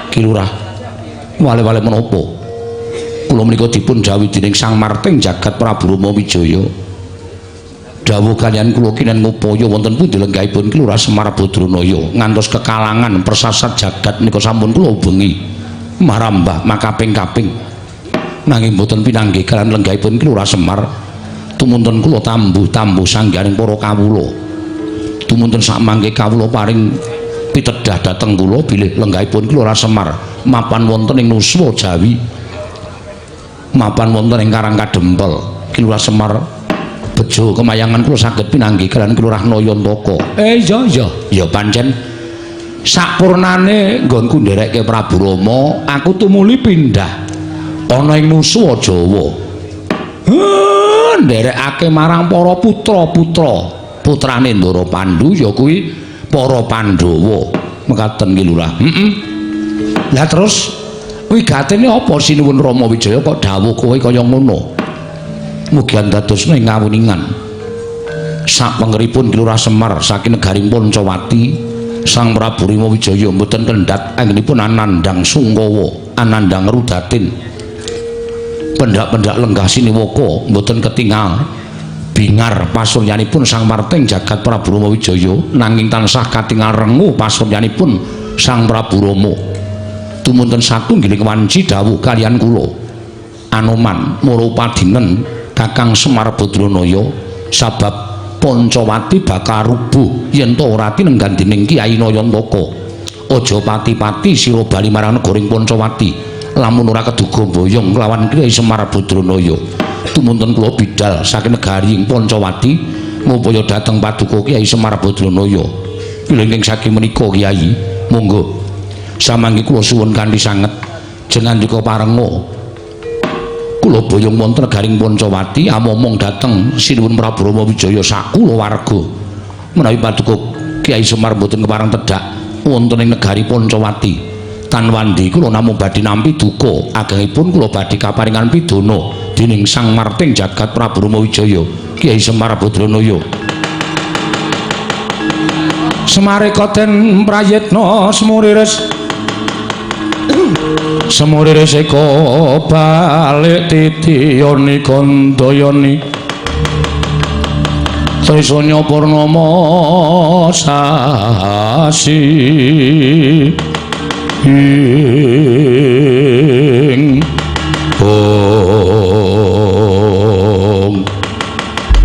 Speaker 2: Ki Lurah. Wale-wale menapa? Kula menika dipun dhawuhi dening Sang Marting Jagat Prabu Rama Wijaya. Dawuh kaliyan kula kinen ngupaya wonten pundi lenggahipun Ki Lurah Semar Badranaya ngantos kekalangan persasat jagat menika sampun kula ubengi marambah makaping-kaping. Nanging boten pinanggih kaliyan lenggahipun Ki Lurah Semar. Tumunten kula tambuh-tambuh sangganing para kawula. Tumunten sakmangke kawula paring pitedah dhateng kula bilih lenggahipun Ki Lurah Semar mapan wonten ing Nuswa Jawi. Mapan wonten ing Karang Kadempel. Ki Lurah Semar bejo kemayangan kula saged pinanggih kaliyan Ki Lurah Nayantaka.
Speaker 1: Iya iya.
Speaker 2: Ya pancen sakpurnane nggonku nderekke Prabu Rama, aku tumuli pindah ana ing Nuswa Jawa. Nderekake marang para putra-putra putrane Ndara Pandu ya kuwi para Pandhawa. Mekaten Ki Lurah. Heeh. Lah terus wigatene apa sinuwun Rama Wijaya kok dawuh kowe kaya ngono? Mugi andadosna ing ngawuningan. Sapengeripun Ki Lurah Semar saking negari Pancawati, Sang Prabu Rama Wijaya mboten kendhat anggenipun anandhang sungkawa, anandhang rudatin. Pendak-pendak lenggah siniwaka mboten ketingal bingar pasuryanipun Sang Marting Jagat Prabu Rama Wijaya nanging tansah katingal renguh pasuryanipun Sang Prabu Rama. Tumunten satunggiling wanci dawuh kaliyan kula Anoman Murupadinen Kakang Semar Badranaya sabab Pancawati bakal rubuh yen ta ora tinenggan dening Kyai Nayantaka. Aja pati-pati sira bali marang negaring Pancawati lamun ora keduga boyong kelawan Kyai Semar Badranaya. Tumunten kula bidal saking negari ing Pancawati ngupaya dhateng paduka Kyai Semar Badranaya. Pilih saking menika Kyai, monggo. Samangke kula suwun kanthi sanget jengandika parenga. Kula boyong wonten negaring Pancawati amomong dhateng Sinuwun Prabu Rama Wijaya sakulawarga. Menawi paduka Kyai Semar mboten kepareng tedhak wonten ing negari Pancawati. Tan wandi kula namung badhe nampi duka, agengipun kula badhe kaparingan pidana dening Sang Marting Jagat Prabu Rama Wijaya Kyai Semar Badranaya.
Speaker 1: Semareka den prayitna semuriris semuriris eka balik titiyani gandayani Trisanya purnama sasi ing bong.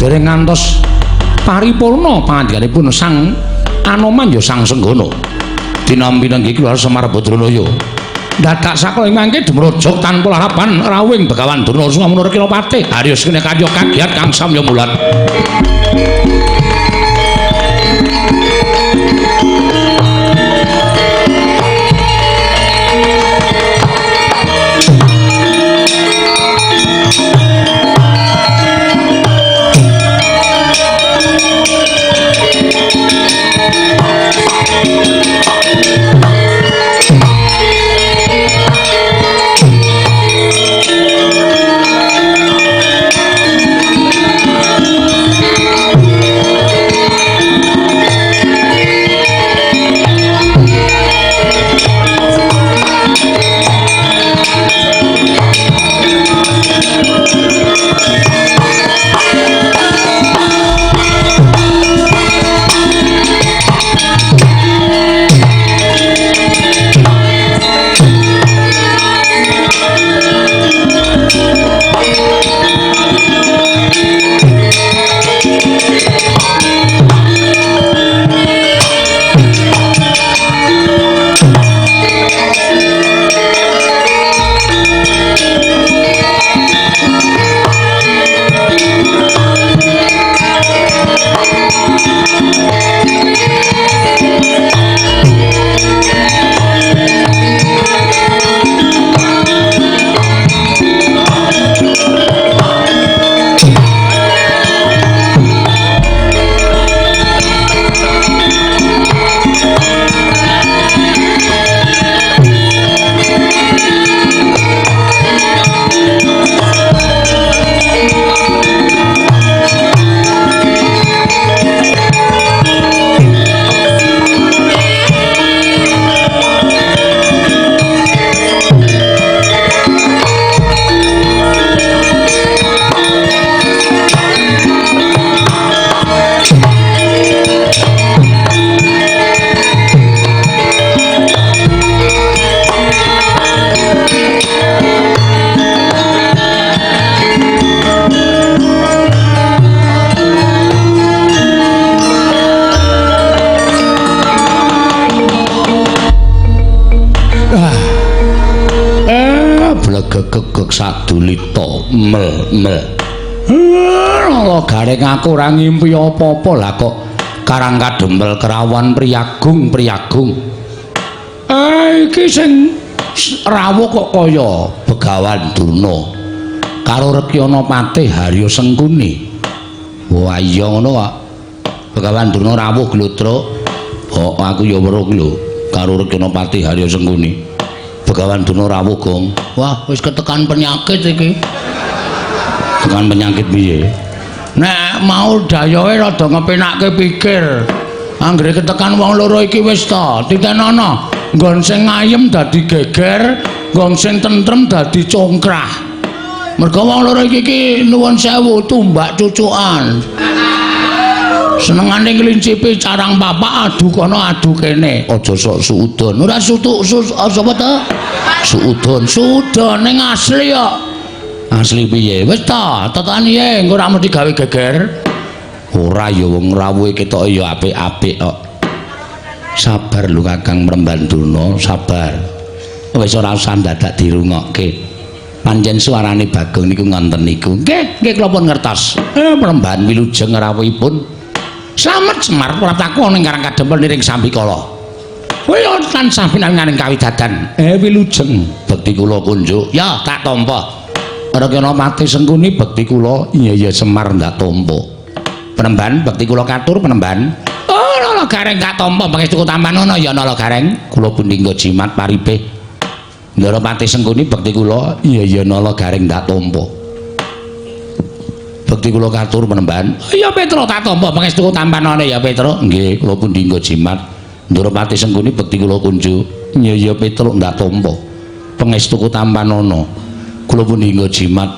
Speaker 2: Dereng ngantos paripurna pangandikanipun Sang Anoman ya Sang Senggono dinampi nenggi Ki Lurah Semar Badranaya. Dadak sakala ing mangke dumrojog tanpa larapan rawuhing Begawan Durna Sumamunur Kinopati Haryos kene karya kagiat kang samya mulat. sadulita mel mel. Nala Gareng aku ora ngimpi apa-apa lah kok Karang Kadempel kerawan priyagung priyagung. Iki sing rawuh kok kaya Begawan Durna karo Rekyana Patih Harya Sengkuni. Wah iya ngono kok. Begawan Durna rawuh glodrok. Oh aku ya weruh lho karo Rekyana Patih Harya Sengkuni. Begawan Durna rawuh gong. Wah wis ketekan penyakit iki. Tekan penyakit piye? Nek mau dayohe rada ngepenakke pikir. Anggere ketekan wong loro iki wis ta, titenono. Nggon sing ayem dadi geger, nggon sing tentrem dadi congkrah. Mergo wong loro iki iki nuwun sewu tumbak cucukan. Senengane nglincipi carang papak adu kono adu kene. Aja sok suudon. Ora sutuk sus sapa ta? Suudon. Suudon ning asli kok. Asli piye? Wis ta, tekan piye engko ora mesti gawe geger. Ora ya wong rawuhe ketoke ya apik-apik kok. Sabar lho Kakang Mremban Durna, sabar. Wis ora usah dadak dirungokke. Pancen suarane Bagong niku ngonten niku. Nggih, nggih kula pun ngertos. Mremban wilujeng rawuhipun. Slamet Semar praptaku ana ing Karang Kadempel niring sambikala. Kowe tansah pinanganing kawidadan. Wilujeng bekti kula kunjuk. Ya, tak tampa. Rekyana Patih Sengkuni bekti kula. Iya iya Semar ndak tampa. Penemban bekti kula katur penemban. Oh, Nala Gareng tak tampa pangestu tampanana ya Nala Gareng. Kula pundi nggo jimat paripih. Ndara Patih Sengkuni bekti kula. Iya iya Nala Gareng ndak tampa. Bekti kula katur penemban. Iya Petro tak tampa pangestu tampanana ya Petro. Nggih, kula pundi nggo jimat. Ndara Patih Sengkuni bekti kula kunjuk. Iya iya Petro ndak tampa. Pangestu tampanana. Kula pundi nggo jimat.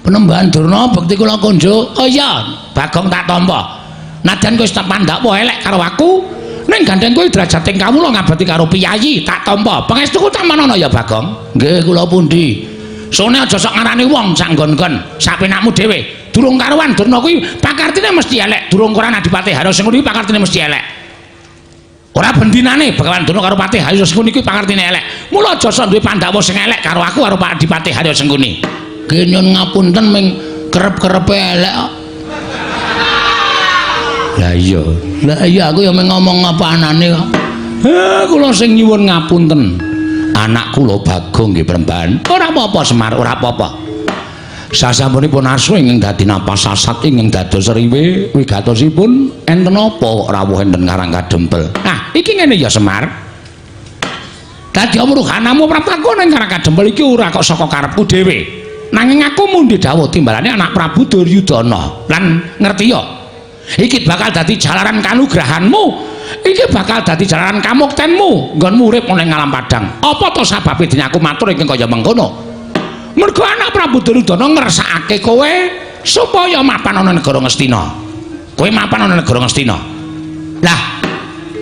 Speaker 2: Penemban Durna bekti kula kunjuk. Oh iya, Bagong tak tampa. Nadyan kowe wis tak pandhakwa elek karo aku, ning gandeng kowe drajating kawula ngabekti karo piyayi tak tampa. Pangestuku tampanana ya Bagong. Nggih, kula pundi. Sone aja sok ngarani wong sak nggon-nggon, sak penakmu dhewe. Durung karuan Durna kuwi pakartine mesti elek, durung karuan Adipati Harya Sengkuni pakartine mesti elek. Ora bendinane Begawan Durna karo Patih Harya Sengkuni kuwi pakartine elek. Mula aja sok duwe pandhawa sing elek karo aku karo Pak Adipati Harya Sengkuni. Nggih nyun ngapunten ming kerep-kerepe elek kok. Lah iya. Lah iya aku ya mung ngomong apa anane kok. Kula sing nyuwun ngapunten. Anak kula Bagong nggih Premban. Ora apa-apa Semar, ora apa-apa. Sasampunipun asu ingkang dadi napas sasat ingkang dados riwe wigatosipun enten apa kok rawuh enten Karang Kadempel. Nah, iki ngene ya Semar. Dadi amruhanamu praptaku ning Karang Kadempel iki ora kok saka karepku dhewe. Nanging aku mundi dawuh timbalane anak Prabu Duryudana. Lan ngerti ya? Iki bakal dadi jalaran kanugrahanmu. Iki bakal dadi jalaran kamuktenmu nggonmu urip ana ing alam padang. Apa to sababe dene aku matur ingkang kaya mengkono? Mergo anak Prabu Duryudana ngersakake kowe supaya mapan ana negara Ngastina. Kowe mapan ana negara Ngastina. Lah,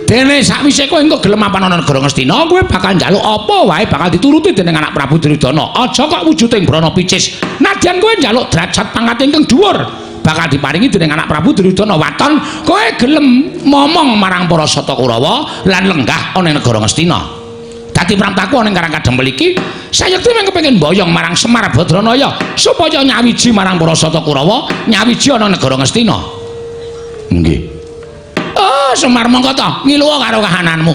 Speaker 2: dene sakwise kowe engko gelem mapan ana negara Ngastina, kowe bakal njaluk apa wae bakal dituruti dening anak Prabu Duryudana. Aja kok wujuding brana picis. Nadyan kowe njaluk derajat pangkat ingkang dhuwur, bakal diparingi dening anak Prabu Duryudana. Waton kowe gelem momong marang para Sata Kurawa lan lenggah ana ing negara Ngastina. Dadi praptaku ana ing Karang Kadempel iki sayekti mung kepengin mboyong marang Semar Badranaya supaya nyawiji marang para Sata Kurawa, nyawiji ana negara Ngastina. Nggih. Oh, Semar mongko ta ngiluwa karo kahananmu.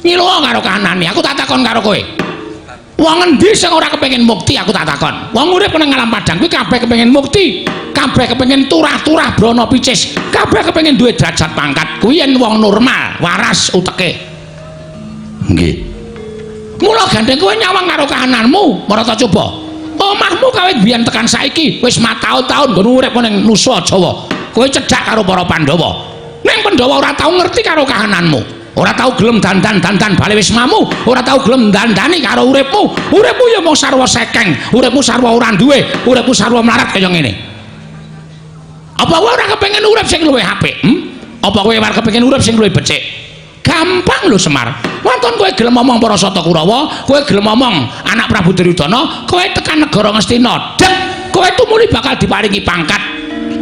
Speaker 2: Ngiluwa karo kahanane, aku tak takon karo kowe. Wong endi sing ora kepengin mukti aku tak takon. Wong urip nang alam padang kuwi kabeh kepengin mukti, kabeh kepengin turah-turah brana picis, kabeh kepengin duwe derajat pangkat. Kuwi yen wong normal, waras uteke. Nggih. Mula gandeng kowe nyawang karo kahananmu, marata coba. Omahmu kawit biyen tekan saiki wis mataun-taun nggon urip ning Nusa Jawa. Kowe cedhak karo para Pandhawa. Ning Pandhawa ora tau ngerti karo kahananmu. Ora tau gelem dandan-dandan bali wismamu, ora tau gelem dandani karo uripmu. Uripmu ya mung sarwa sekeng, uripmu sarwa ora duwe, uripmu sarwa mlarat kaya ngene. Apa kowe ora kepengin urip sing luwih apik? Apa kowe ora kepengin urip sing luwih becik? Gampang lho Semar. Waton kowe gelem ngomong para Sata Kurawa, kowe gelem ngomong anak Prabu Duryudana, kowe tekan negara Ngastina, dek kowe tumuli bakal diparingi pangkat.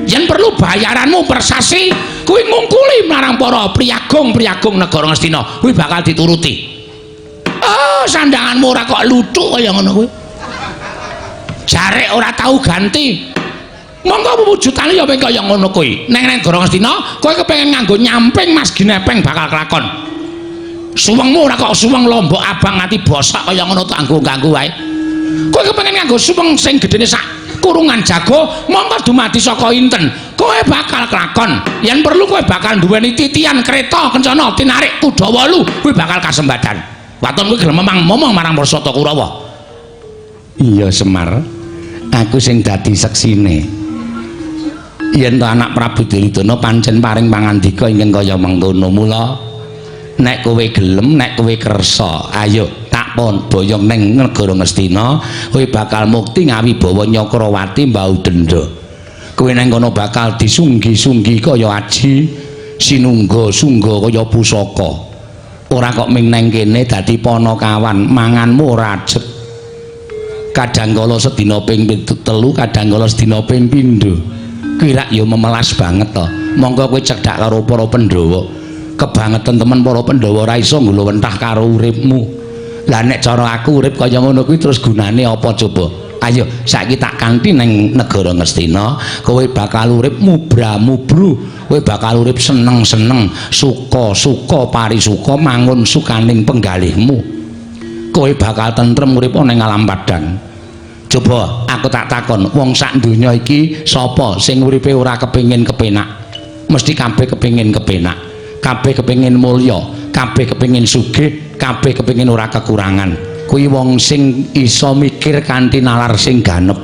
Speaker 2: Yen perlu bayaranmu persasi kuwi ngungkuli marang para priyagung-priyagung negara Ngastina, kuwi bakal dituruti. Oh, sandanganmu ora kok luthuk kaya ngono kuwi.
Speaker 1: Jarek ora tau ganti. Monggo wujudane ya kaya ngono kuwi. Neng negara Ngastina kowe kepengin nganggo nyamping Mas Ginepeng bakal kelakon. Suwengmu ora kok suweng lombok abang nganti bosok kaya ngono tak nganggo wae. Kowe kepengin nganggo suweng sing gedene sak kurungan jago, monggo dumadi saka inten. Kowe bakal kelakon. Yen perlu kowe bakal duweni titian kereta kencana tinarik kuda wolu, kuwi bakal kasembadan. Waton kuwi gelem memang momong marang Parsata Kurawa.
Speaker 2: Iya Semar, aku sing dadi seksine. Yen to anak Prabu Duryudana pancen paring pangandika ingkang kaya mengkono, mula nek kowe gelem, nek kowe kersa, ayo tak pon boyong ning negara Ngastina, kowe bakal mukti ngawibawa Nyakrawati mbau denda. Kowe nang kono bakal disunggi-sunggi kaya aji, sinungga-sungga kaya pusaka. Ora kok ming nang kene dadi panakawan, manganmu ora ajeg. Kadang kala sedina ping 3, kadang kala sedina ping pindho. Kuwi rak ya memelas banget to. Monggo kowe cedhak karo para Pandhawa. Kebangetan temen para Pandhawa ora iso nggulawentah karo uripmu. Lah nek cara aku urip kaya ngono kuwi terus gunane apa coba? Ayo saiki tak kanthi ning negara Ngastina, kowe bakal urip mubra-mubru, kowe bakal urip seneng-seneng, suka-suka parisuka mangun sukaning penggalihmu. Kowe bakal tentrem urip ning alam padang. Coba aku tak takon, wong sak donya iki sapa sing uripe ora kepengin kepenak? Mesti kabeh kepengin kepenak, kabeh kepengin mulya, kabeh kepengin sugih, kabeh kepengin ora kekurangan. Kuwi wong sing iso mikir kanthi nalar sing ganep.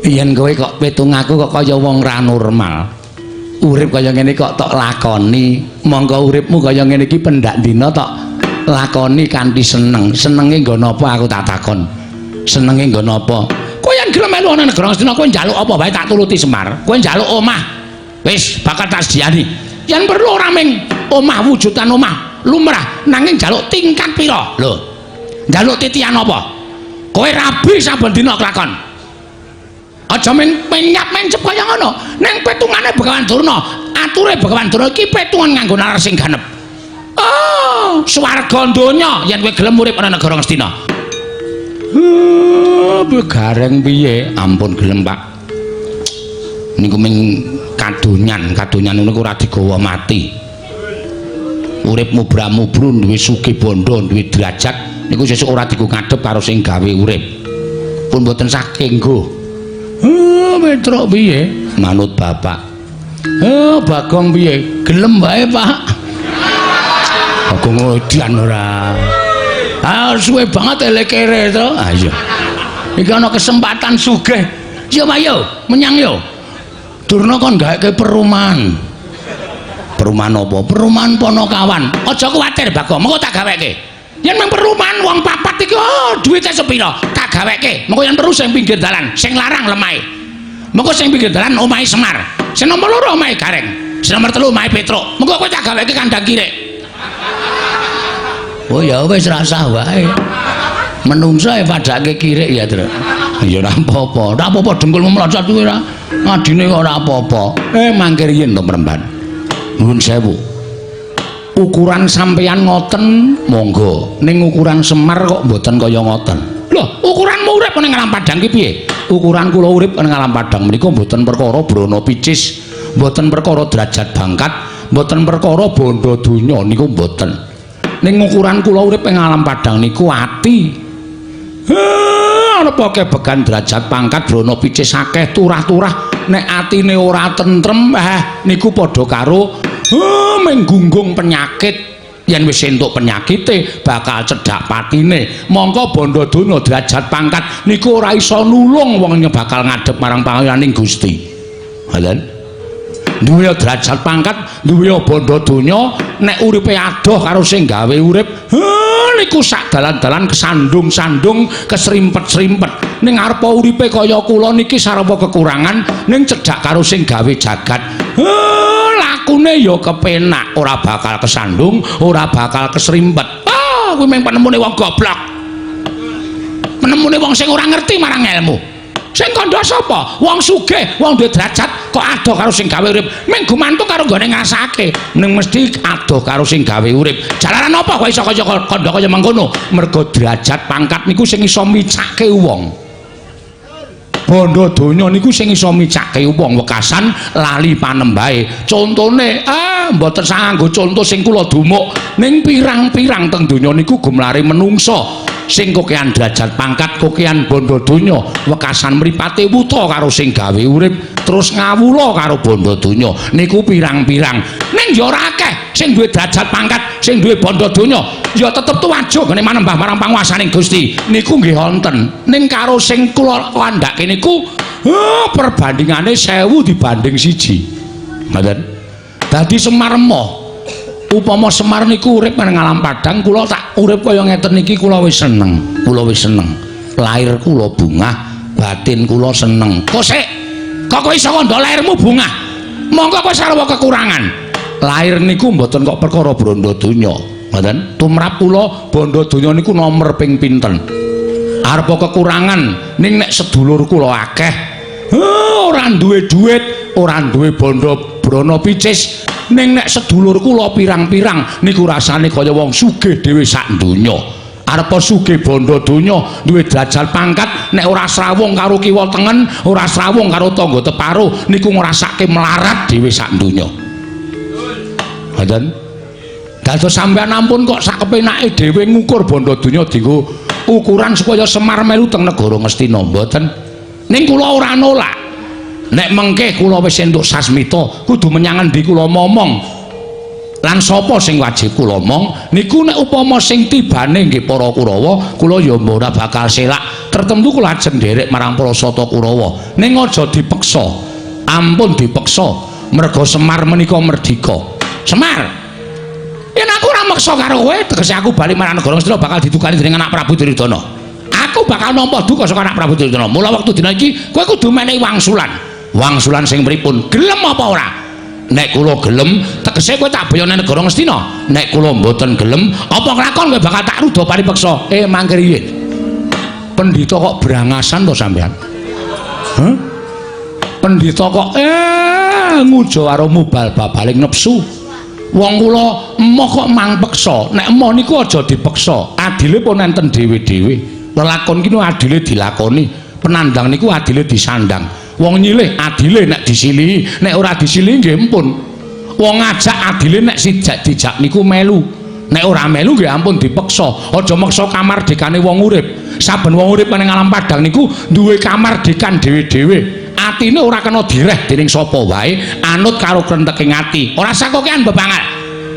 Speaker 2: Yen kowe kok pitung aku kok kaya wong ra normal. Urip kaya ngene kok tok lakoni, monggo uripmu kaya ngene iki pendak dina tok lakoni kanthi seneng. Senenge nggo napa aku tak takon? Senenge nggo napa?
Speaker 1: Kowe yen gelem melu ana negara Ngastina kowe njaluk apa wae tak turuti Semar. Kowe njaluk omah, wis bakal tak sediani. Yen perlu ora ming omah wujudan omah lumrah, nanging njaluk tingkat pira? Lho. Njaluk titian apa? Kowe rabi saben dina kelakon. Aja ming menyap mencep kaya ngono. Ning petungane Begawan Durna, ature Begawan Durna iki petungan nganggo nalar sing ganep. Oh, swarga donya yen kowe gelem urip ana negara Ngastina.
Speaker 2: Gareng piye? Ampun gelem, Pak. Niku ming kadonyan, kadonyan niku ora digawa mati. Urip mubra-mubru duwe sugih bondo, duwe derajat, niku sesuk ora digo ngadhep karo sing gawe urip. Pun mboten saking nggo. Petruk piye? Manut bapak. Bagong piye? Gelem wae, Pak. Bagong edan ora. Ah, suwe banget elekere to. Ah iya. Iki ana kesempatan sugih.
Speaker 1: Yo ayo, menyang yo.
Speaker 2: Durna kon gawekke perumahan. Perumahan apa?
Speaker 1: Perumahan Ponokawan. Aja kuwatir, Bagong, mengko tak gaweke. Yen mung perumahan wong papat iki, oh, duwite sepira? Tak gaweke. Mengko yen perlu sing pinggir dalan, sing larang lemahe. Mengko sing pinggir dalan omahe Semar. Sing nomor 2 omahe Gareng. Sing nomor 3 omahe Petruk. Mengko kowe tak gaweke kandang kirik.
Speaker 2: Oh ya wis rasah wae. Menungso e padake kirik ya, Tru. Ya ora apa-apa. Ora apa-apa dengkulmu mlocot kuwi ora. Ngadine kok ora apa-apa. Mangke riyin to Mremban. Nuwun sewu. Ukuran sampeyan ngoten monggo. Ning ukuran Semar kok mboten kaya ngoten.
Speaker 1: Lho, ukuranmu urip ning alam padang ki piye?
Speaker 2: Ukuran kula urip ning alam padang menika mboten perkara brana picis, mboten perkara derajat bangkat, mboten perkara bondo donya niku mboten. Ning ukuran kula urip ing alam padang niku ati. Arep kebegan derajat pangkat brana picis akeh turah-turah, nek atine ora tentrem, niku padha karo menggunggung penyakit. Yen wis entuk penyakite bakal cedhak patine. Mongko bondo donya derajat pangkat niku ora iso nulung wong bakal ngadhep marang pangayaning Gusti. Ngoten. Duwe derajat pangkat, duwe bondo donya, nek uripe adoh karo sing gawe urip, niku sak dalan-dalan kesandung-sandung, kesrimpet-srimpet. Ning arepa uripe kaya kula niki sarwa kekurangan, ning cedhak karo sing gawe jagat. Lakune ya kepenak, ora bakal kesandung, ora bakal kesrimpet.
Speaker 1: Ah, kuwi mung penemune wong goblok. Penemune wong sing ora ngerti marang ilmu. Sing kandha sapa? Wong sugih, wong duwe derajat kok adoh karo sing gawe urip. Ming gumantung karo nggone ngrasake.
Speaker 2: Ning mesti adoh karo sing gawe urip.
Speaker 1: Jalaran apa kok iso kaya kandha kaya mengkono?
Speaker 2: Mergo derajat pangkat niku sing iso micake wong.
Speaker 1: Bondo donya niku sing iso micake wong wekasan lali panembahe. Contone mboten sanganggo conto sing kula dumuk ning pirang-pirang teng donya niku gumlare menungsa sing kokean derajat pangkat, kokean bondo donya, wekasan mripate wuta karo sing gawe urip, terus ngawula karo bondo donya niku pirang-pirang. Ning ya ora akeh sing duwe derajat pangkat, sing duwe bondo donya ya tetep tuwajuk ngene manembah marang panguwasaning Gusti niku nggih wonten. Ning karo sing kula kandhake niku perbandingane 1000 dibanding 1. Ngoten. Dadi Semar emoh. Upama Semar niku urip nang alam padang, kula tak urip kaya ngeten iki kula wis seneng. Kula wis seneng. Lahir kula bungah, batin kula seneng. Kok sik? Kok kowe iso kandha lahirmu bungah? Monggo kowe sarwa kekurangan. Lahir niku mboten kok perkara bondo donya. Ngoten. Tumrap kula bondo donya niku nomer ping pinten. Arepa kekurangan ning nek sedulur kula akeh, ora duwe duit, ora duwe bondo brana picis, ning nek sedulur kula pirang-pirang niku rasane kaya wong sugih dhewe sak donya. Arepa sugih bondo donya, duwe derajat pangkat, nek ora srawung karo kiwa tengen, ora srawung karo tangga teparo, niku ngrasake melarat dhewe sak donya. Ngoten. Dados sampeyan ampun kok sak kepenake dhewe ngukur bondo donya dienggo ukuran supaya Semar melu teng negara Ngastina, mboten. Ning kula ora nolak. Nek mengke kula wis entuk sasmita, kudu menyang endi kula momong. Lan sapa sing wajib kula omong niku nek upama sing tibane nggih para Kurawa, kula ya ora bakal selak. Tertentu kula ajeng nderek marang para Sata Kurawa. Ning aja dipeksa. Ampun dipeksa. Merga Semar menika merdika. Semar, yen aku ora meksa karo kowe, tegese aku bali marang negara Ngastina bakal didukani dening anak Prabu Duryudana. Aku bakal nampa duka saka anak Prabu Duryudana. Mula wektu dina iki kowe kudu menehi wangsulan. Wangsulan sing pripun? Gelem apa ora? Nek kula gelem, tegese kowe tak boyone negara Ngastina. Nek kula mboten gelem, apa nglakon kowe bakal tak ruda paripeksa. Mangke riyin. Pendhita kok brangasan to sampean? Hah? Pendhita kok ngujo karo mubal babaling nepsu. Wong kula emoh kok mang peksa. Nek emoh niku aja dipeksa. Adile pun enten dhewe-dhewe. Lelakon ki adile dilakoni. Penandang niku adile disandang. Wong nyilih adile nek disilihi, nek ora disilihi nggih empun. Wong ngajak adile nek sijak dijak niku melu. Nek ora melu nggih ampun dipeksa. Aja meksa kamardikane wong urip. Saben wong urip ning alam padang niku duwe kamardikan dhewe-dhewe. Atine ora kena direh dening sapa wae, anut karo krenteking ati. Ora sakokean bebangal.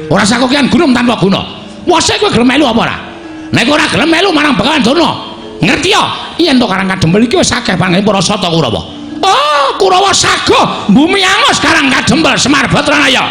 Speaker 1: Ora sakokean gunung tanpa guna. Wase kowe gelem melu apa ora? Nek ora gelem melu marang Begawan Durna. Ngerti ya? Yen to Karang Kadempel iki wis akeh pangene para Sata Kurawa. Oh, Kurawa sago bumi angus Karang Kadempel Semar Batranaya.